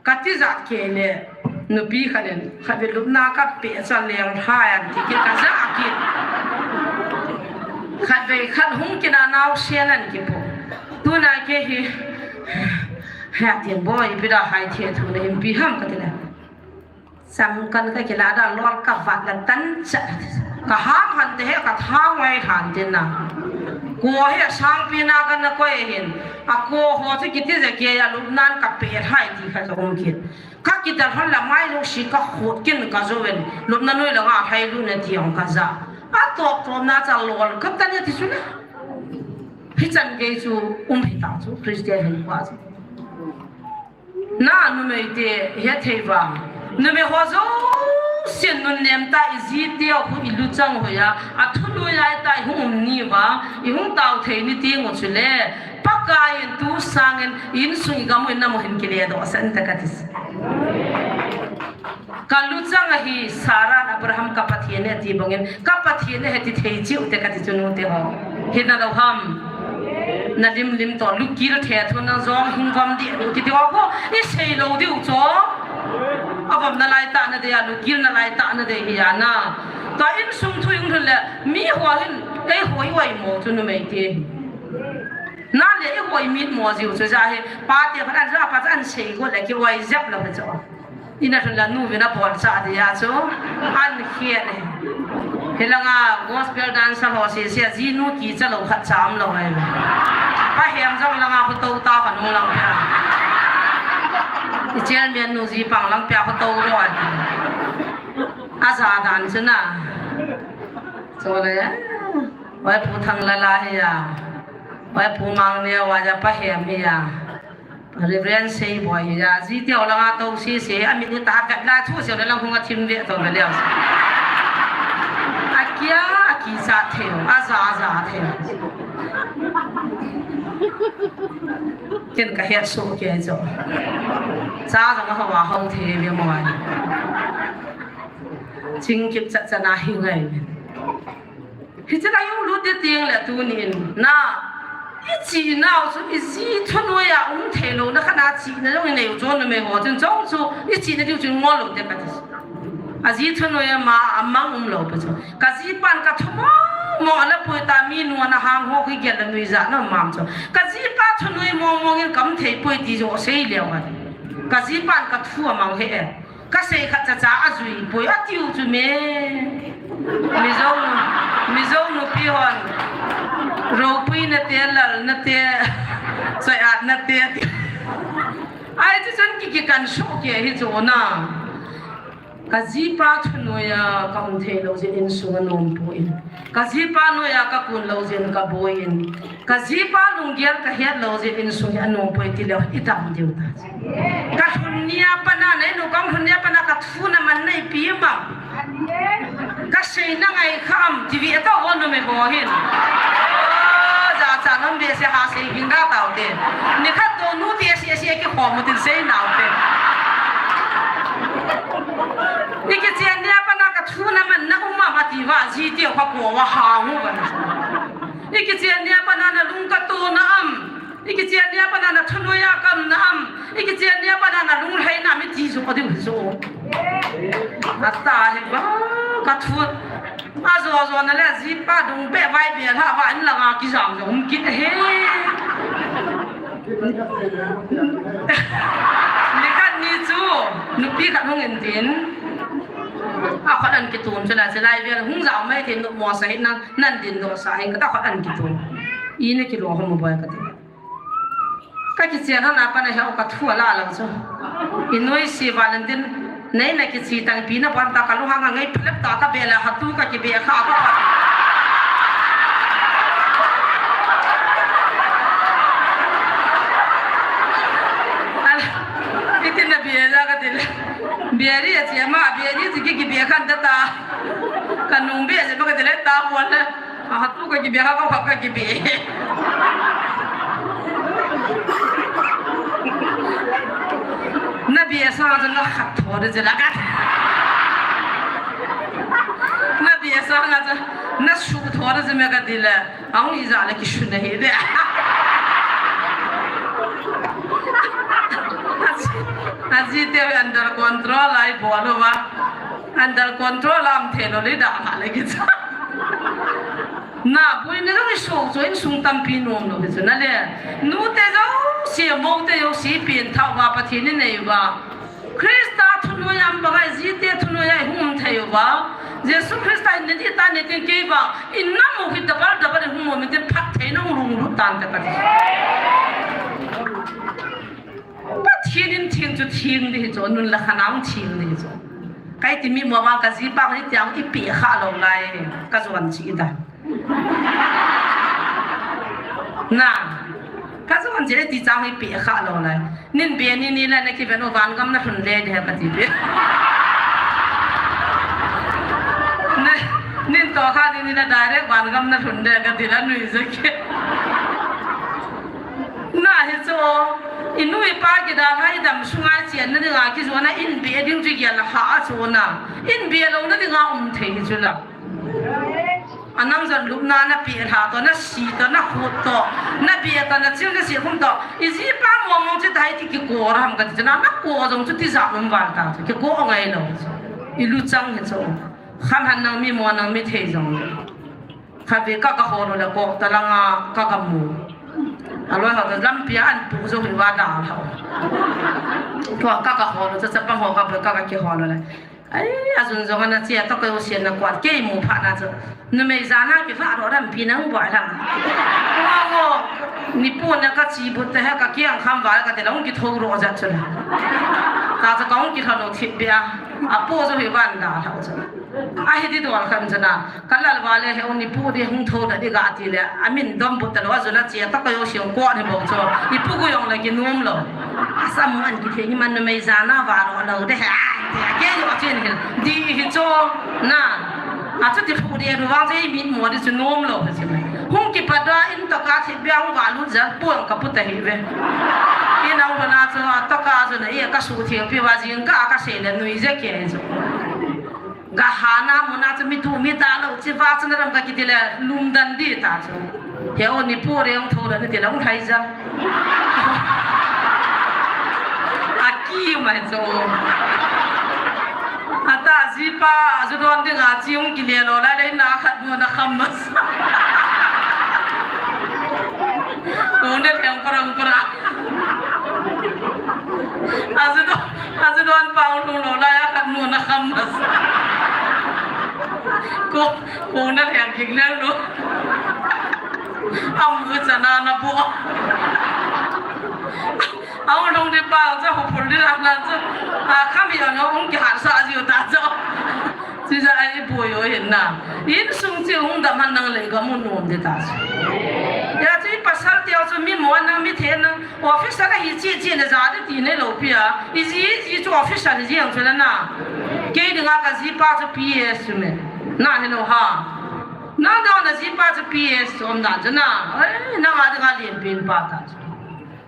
Katijat kei le, nupi khat in, khatvei lupna kapeh cha leng lhai an ti kit kajah kit. Khatvei khat hung kinah naosen an kipo. Tuna kei hi, ha tin boi, ipi da hai thei thu na himpi ham kati le. Changkan kakilah da lol kavat le tan cha. Kaham hante he katha ngai hante na. Ko he sangpi na kana koi hin. Ako ho chu kiti je kei a lupnan kapeh lhai ti kha jong kit. Kakidal hon la mai jouse kakhut kin kajou in. Lupna noi langa lhai lut ne ti jong kajah. Atop topna cha lol katan e ti chu na. Hichan gei chu um hita chu Christian hinkho chu. Na numei te hethei vang. Numei ho jousen nunnem ta, iji te ho, iluchang hoiya, athunuiya ta ihung um ni vang, ihung tao thei ni ti ngo chule, Pakai in tu sangin insung igam u inam u hin kiledoh sah inte kati. Ka luchang ahi, Sarah in Abraham ka Pathen ahi ati bangin, ka Pathen ahi ti thei cheh u te kati chu nute ho. Hina lou ham. Na lim lim to, lukil the thu na jong hing vam di, kiti ho ko, i sei lou diu cho. Avam nalai tah na dei a, lukil nalai tah na dei hi a na. To insung thu ing thun le, mi ho hin, ei ho i oi mo chu numei te hi. Na le i ho i mit mo jiu chu ja hi, pa te khat an ja pa cha an sei go le ki oi jep lou chu. Ina thun la nu vin a bol cha dia chu. An khian e. Hilanga gospel dancer ho sese a ji nu kicha lou khat cha um lou ai. Pa hem jong langa khu to ta kha nung lang pia. I chairman nu ji pang lang pia khu to lou ai. A ja dan chu na. Cho le. Wai pu thang la la hi ya. Wai pu mang ne wa ja pa hem hi ya. Reverend Seiboi hi a, ji teo langa to sese, a mit ni ta vet la thu se le lang hung a thim ve to ve leo. A kia, a kicha thei, a ja, a ja thei. Ken ka het so ke jo. Cha jong a ho a ho thei ve mo ai. Ching kip chat chat na hi ngai. Hiche ka jong lut ding teng le tunin, na, i chihna u chu, i ji thunuiya um thei lou, na khat na chihna jong i nei u chu numei ho chun chong chu, i chihna diu chu ngol lou te kati. A ji thunuiya ma, a mang um lou pa chu. Ka jipan ka thu mong mong a la pui ta mi nu ana hang ho ki gel la nui ja na mang chu. Ka jipa thunui mong mong in kam thei pui ti jo sei leu a. Ka jipan ka thu a mang he e. Ka sei khat cha cha a jui poi a tiu chu me. Mizo, Mizo nupi hon. Ropui na te, lal na te, soiat na te. Ai chu chun ki, ki kan so ke hi chu na. Ka jipa thunuiya ka um thei lou jeh in insung a nom poi. Ka jipa nuiya ka kun lou jeh in ka boi in. Ka jipa lunggel ka het lou jeh in insung hi a nom poi ti leu i dam diu ta. Ka lhun nia pana nei nu ka lhun nia pana ka thu na man nei pi ma. Ka sei na ngai kha am ti vi a to ho numei ho hin. O, ja cha nom be se ha sei ging da tau te. Ni khat to nu ti se se ki khom mu tin sei nau te. I kichen nia pana ka thu na man na um ma ma ti va ji ti kha ko va ha hu va. I kichen nia pana na lung ka to na am. I kichen nia pana na thunuiya ka um na am. I kichen nia pana na lunglhai na mi ti su pa diu su. Ata hi ba ka thu. A jo jo na le jipa dung be vai be la va in la nga ki jam jo um kit he. Ni khat ni chu nupi khat hung in tin. A khat an kitun chu la chu lai vel hung jao mai tin nu mo sa hin nan, nan din do sa hin ka ta khat an kitun. I ne kilo ho mo boi ka ti. Ka kichen hana pana heo ka thu a la lou chu. I noi si Valentine nei na kichi tang pi na pan ta ka lu hang a ngai phlep ta ka be la ha tu ka ki be kha ka pa. Al, iti na be la ka ti le. Be ri a che ma, be ri ti ki ki be khan ta ta. Ka nung be je ma ka ti le ta mo le. A, tu ka kibe, ha, ka, ka kibe. Na be sa na khat tho de la ka. Na be sa na na su tho de me ka dile. Ang i ja le ki su na he de. Aji te under control ai bol lo ba. Under control am the lo le da ha le ki cha. Na, boina jong i so, so insung tampi nom lou hi chu na le. Nu te jouse, mo te jouse, pen thah uva, Pathen i nei uva. Christa thunuiya um banga, ji te thunuiya i hung um thei uva. Jesu Christa in nei ta nei tin kei uva. I nam u hi double double i hung um in tin phattheina hung lhung lut tan te ka ti. Pathen in theng chu theng di hi chu, nun le khanang theng di hi chu. Kai ti mi mo ma ka jipa ni tiang i pe kha lou lai, ka jon chi da. Na, ka chu an je ti chang hi pi kha lo lai. Nin be ni ni la na ki ve no van gam na hun le de ka ti be. Nin to kha ni ni na direct van gam na hun de ka ti la nui je ke. Na hi chu, i nu i pa kidalha i dam sunga i chianna dinga kijona in be ding chu gel a ha a chu na. In be louna dinga um thei hi chu la. A nang jon lupna na pe lha to, na si to, na khut to, na be to, na chil na si khum to. I ji pa mo mo chi tai ti kiko ram ka ti na, na ko jong chu ti ja um val ta chu. Kiko ngai lo. I lu chang hi chu. Khan han nang mi mo nang mi thei jong. Kha ve ka ka holo la ko ta langa ka ka mu. A loi ha ta lampi a an pu jo hi wa da ha. Ko ka ka holo cha cha pa ho ka ka ka ki holo la. Ai, a jun jong ana chia to ko sian na kwat kei mu pha na chu. Numei jana ki pha ro ram pi nang boi ram. Ngo ngo. Ni pu na ka chi bu te ha ka kiang kham va ka te long ki tho ro ja chu na. Ka cha ka ong ki tho lo thip bia. A pu jo hi van da ha chu. A hi ti dol khan chu na. Ka lal va le he u ni pu di hung tho da di ga ti le, a min dom bu ta lo, a jun a chia ta ka yo siang ko ni bo cho. I pu gu yong le ki nuam lo. A sam an ki the ni man numei jana va ro lo de he. Ai, ti a ke yo chin hil. Di hi cho na. A chu ti pu di ru vang je i min mo di chu nuam lo he chu. Hung ki pa da in ta ka thi bia hung va lu ja pu ang ka pu ta hi ve. I nang ba na chu a ta ka chu na i ka su thi pi va jing ka ka se le nui je ke chu. Ga hana muna chu mi tu mi ta lo chi va chu na ram ka ki ti le lum dan di ta chu. He o ni pu reng tho le ni ti le hung thai ja. A ki mai chu. A ta ji pa a ju don ding a chi hung ki le lo la le na khat mo na kham mas. Ko ne theng parang parang. A ju don Azu don pa un lo la ya khat nu na kham mas. Ko, ko na theng kik lel lo. Am u chana na bo. Au long de pa cha ho phul de la na cha. A khami ano ung ki han sa ji ta cha. Chi ja ai bo yo hin na. Insung chi ung dam han nang le ga mu nom de ta. Ya chi pasal ti au chu mi mo na mi the na. Officer ahi chi chi le ja de ti nei lo pi a. I ji, i ji chu officer hi jeng chu le na. Kei dinga ka ji pa chu P S chu me. Na he lo ha. Na da na ji pa chu P S chu om dan chu na. Ai, na ma dinga lien pin pa ta chu.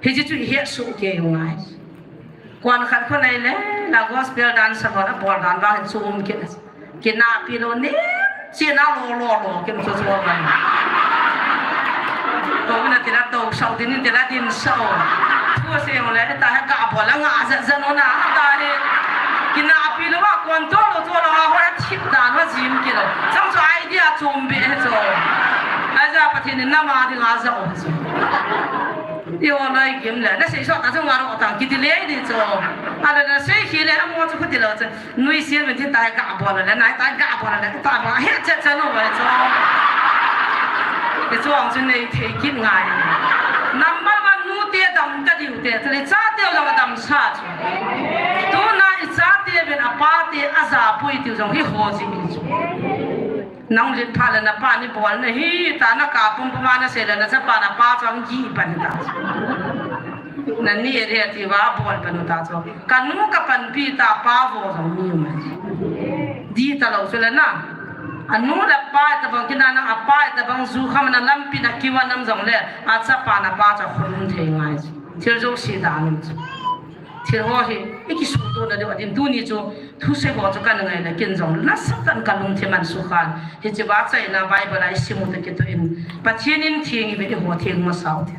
Hi ji chu i he su ke ngai. Kwan khat ko nei le, la gospel dan sa ko na bol dan ba chu um ke. Kinapi lo ni, china lo lo lo, kin so so ba. To na tila to sau din tila din sau. Thu se mo le ta ha ka bo la nga za za no na ta he. Kinapi lo wa kon to lo to lo wa ho thip da no jim ki lo. Chang so idea chom be he cho. Ai ja Pathen in nama di nga za o so. I ho lai kim le, na sei so ta so nga ro ta ki ti le di cho. Ala na sei ki le mo cho ku ti lo cho. Nui sia min tin tai ka bol le, nai tai ka bol le, ta ba he cha cha no ba cho. Ke chuang chu nei thei kit ngai. Number one nu te dam ta diu te, le cha te jong dam sa chu. Tu na i cha te ben a pa te a ja pui tiu jong hi ho ji ni chu. Nang lit pha le na pa ni bol na hi ta na ka pum pum na se le na cha pa na pa chang ji pan ta. Na ni re ti wa bol pan ta cho. Ka nu ka panpi ta pa vo jong mi mai. Di ta lo chu le na. A nu le pa ta bang kina na a pa ta bang ju kham na lampi na kiwa nam jong le a cha pa na pa cha khun thei ngai. Thil jo si da nam chu. Thil ho hi i ki su to na de wa din tu ni chu thu se ho chu ka na ngai le kin jong na sa tan ka lung the man su khan. Hi chi ba chai na Bible ai simu ta ki to in. Pathian in thing i ve ho thing ma sau thil.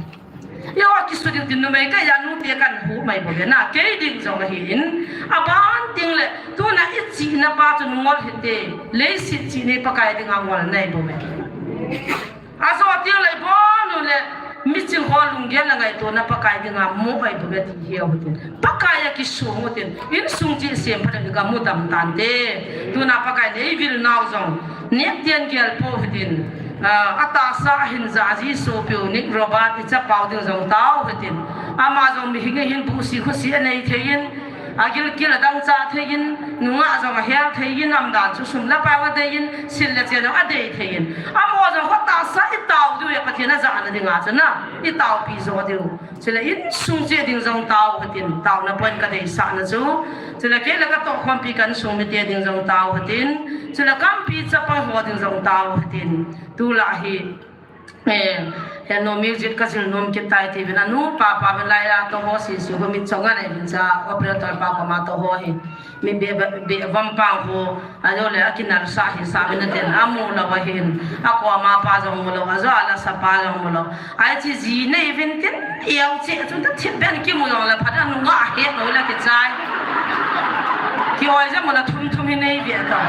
Yo, a kisu ding tin numei ka ya nu te kan hu mai bo ve na, kei ding jong ahi in. A ban ding le, tu na i chi na pa chu ngol hi te, lei sit chi ni Pakai ding a ngol nei bo ve. A so ti le bo nu le, mi ching ho lung gel la ngai to na Pakai ding a mo ai bo ve ti hi o te. Pakai a kisu mo tin, insung chi sem pha le ga mu tam tan te. Tu na Pakai le i vil nau jong, nek tian gel po hi tin. Ah, a tahsa a hin ja ji sopiu Nick Robert i chapau ding jong tao hitin. Ama jong mihing ahin busi khusi anei thei in. Agilkel adangchah thei in, nungah jong ahel thei in, umdan chu sum le pai adei in, sil le chen jong adei thei in. Amaho jong kho tahsa itao diu e, Pathen ajahna dinga chu na, itaopi jo diu. Chule insung cheh ding jong tao hitin, taona point kadeisahna chu. Chule kei le katohkhompi ka insung mite ding jong tao hitin. Chule kampi chapang ho ding jong tao hitin. Tulai hi, eh, henu music kajil nom kit tai tiuvin, anu papa uvin lai a toh ho sisi ho mitchong anei uvin cha, operator pa koma toh ho hi. Mi be, be, be vampang ho, ajole akinalsah hisah uvin atin, amu lou ahin, akoma pa jong mu lou, ajo a lasa pa jong mu lou. Ahi chu ji nei uvin tin, iau cheh chu ta thip ben kimu jong le phat a nungah ahet lou le kichai. Kioi jong mu le thum thum hi nei ve tao.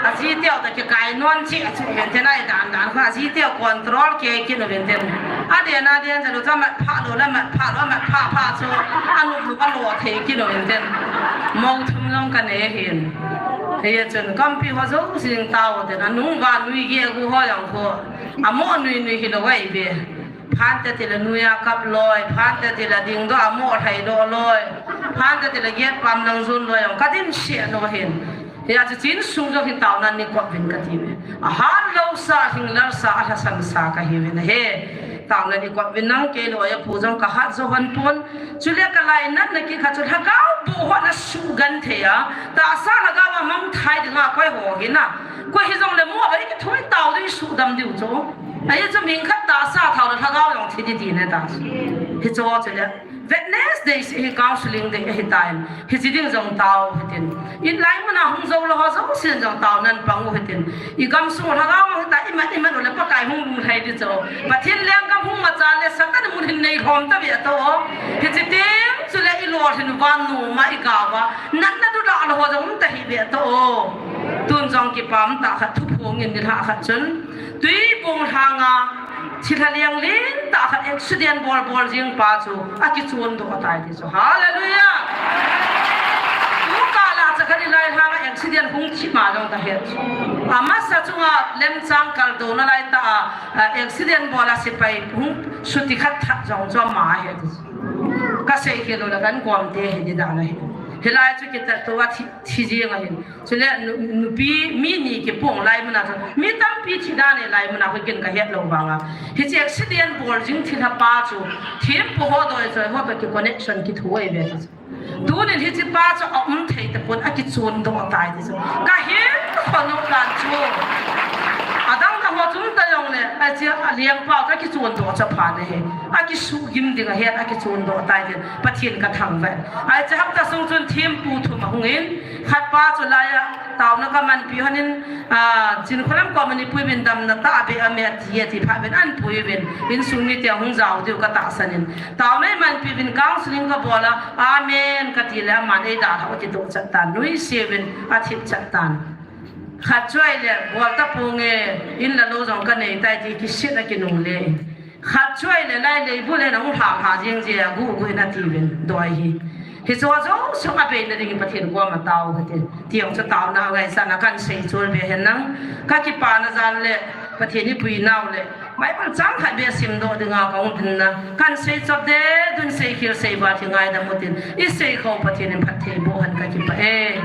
Aji teu ta kikai non cheh chu uvin tin, ahi dan dan kho, aji teu control kei kit uvin tin. Aden aden jeh lou chu amat phah lou le, amat phah lou, amat phah phah chu, anu lu alo thei kit uvin tin. Mo thum jong kanei ahin. Hijeh chun kampi ho jouse jing tao tin, anung uva nui gegu ho jong kho. Amo nui nui hilou ahi ve. Phante tile nuia kap loi, phante tile dingdoh amo thei doh loi, phante tile gate pam lang jun loi jong kadin seh nom ahin. Hijeh chun insung jong hi taona nei kop uvin kati uve. Ahat lou sa, ahing lal sa, alhasam sa kahi uvin ahi. Taona nei kop uvin nang, kei loi a pu jong kahat jo hon pon. Chule kalainatna kikhat chu lhagao boh ho nasugenthei a, tahsa lhagao a mangthai dinga koi ho hi na. Koi hijongle mo a ikithoi tao diu, isudam diu chu. Ahi chu mi khat tahsa thao le lhagao jong thi ding ti ne ta. Hiche ho chule Wednesday seh hi counseling day ahitan. Hiche ding jong tao hitin. Ilai muna hung jou lou ho jousen jong taonan pang u hitin. Igamsung lhagao mang hita, imat imat u le Pakai hung lunglhai ding chu. Pathen lenggam hung macha le Satan mun hin nei lhom tave tao. Hiche teng chule ilolhin uva noma igao uva. Natna dudah lou ho jong um ta hih ve tao. Tun jong kipah tah khat thuphong in nilhah khat chun. Tuibong lhanga thilha liang lentah khat accident bol bol jing pa chu akichondoh tai ti chu. Hallelujah! Tukal a chakhat ilai lhanga accident hung thi ma jong kahet chu. Amasa chunga lemchang kaldouna laitah a, a, accident bol a sepai hung suti khat that jong chu ama ahi ti chu. Kasei khel lou le kahin kom te hi di dan ahi. Hilai chu kitat tou a thi, thi jing ahin. Chule nu-, nupi mi ni kipong lai muna chu, mi tampi thi dan e lai muna, koi kin kahet lou vanga. Hiche accident bol jing thilha pa chu, thempu ho doi choi ho toh kiconnection kitho ahi ve chu. Tunin hiche pa chu aum thei tapon, akichondoh tai ti chu. Kahin khonung dan chu. Adang dang ho chun ta jongle, ache a liang pa chu akichondoh chu apha nahi. Akisuhgim ding ahet, akichondoh tai tin, Pathen kathangvah. Ahi chu hapta sung chun thempu thum ahung in, khat pa chu lai a, taona kamanpi hon in, a, Chinkholam kom a ni puivin damna tah a be a me ati e ti phat uvin ahin puivin, insung mite ahung jao diu katahsan in. Taona imanpi uvin counseling kabol a, amen kati le aman eidalhah u akitoh chat tan, nuisat uvin athip chat tan. Khat chu ahile, bol taponge, in le lou jong kanei tai ti kisit a kinungle. Khat chu ahile, lai leibu le nahung lhah lhah jing je, agu gu in ati uvin, doi hi. Hiche ho jouse abeina ding in Pathen koma tao u hite. Ti jong chu taona ngaisang a kahin sei chul be hen lang. Kakipana jal le, Pathen ipuinau le, Bible chang khat be simdoh dinga kahung dinna. Kahin sei chop de, dun sei khel sei val hi ngaidam u tin. Isei khou Pathen in phatthei boh hen, kakipah e.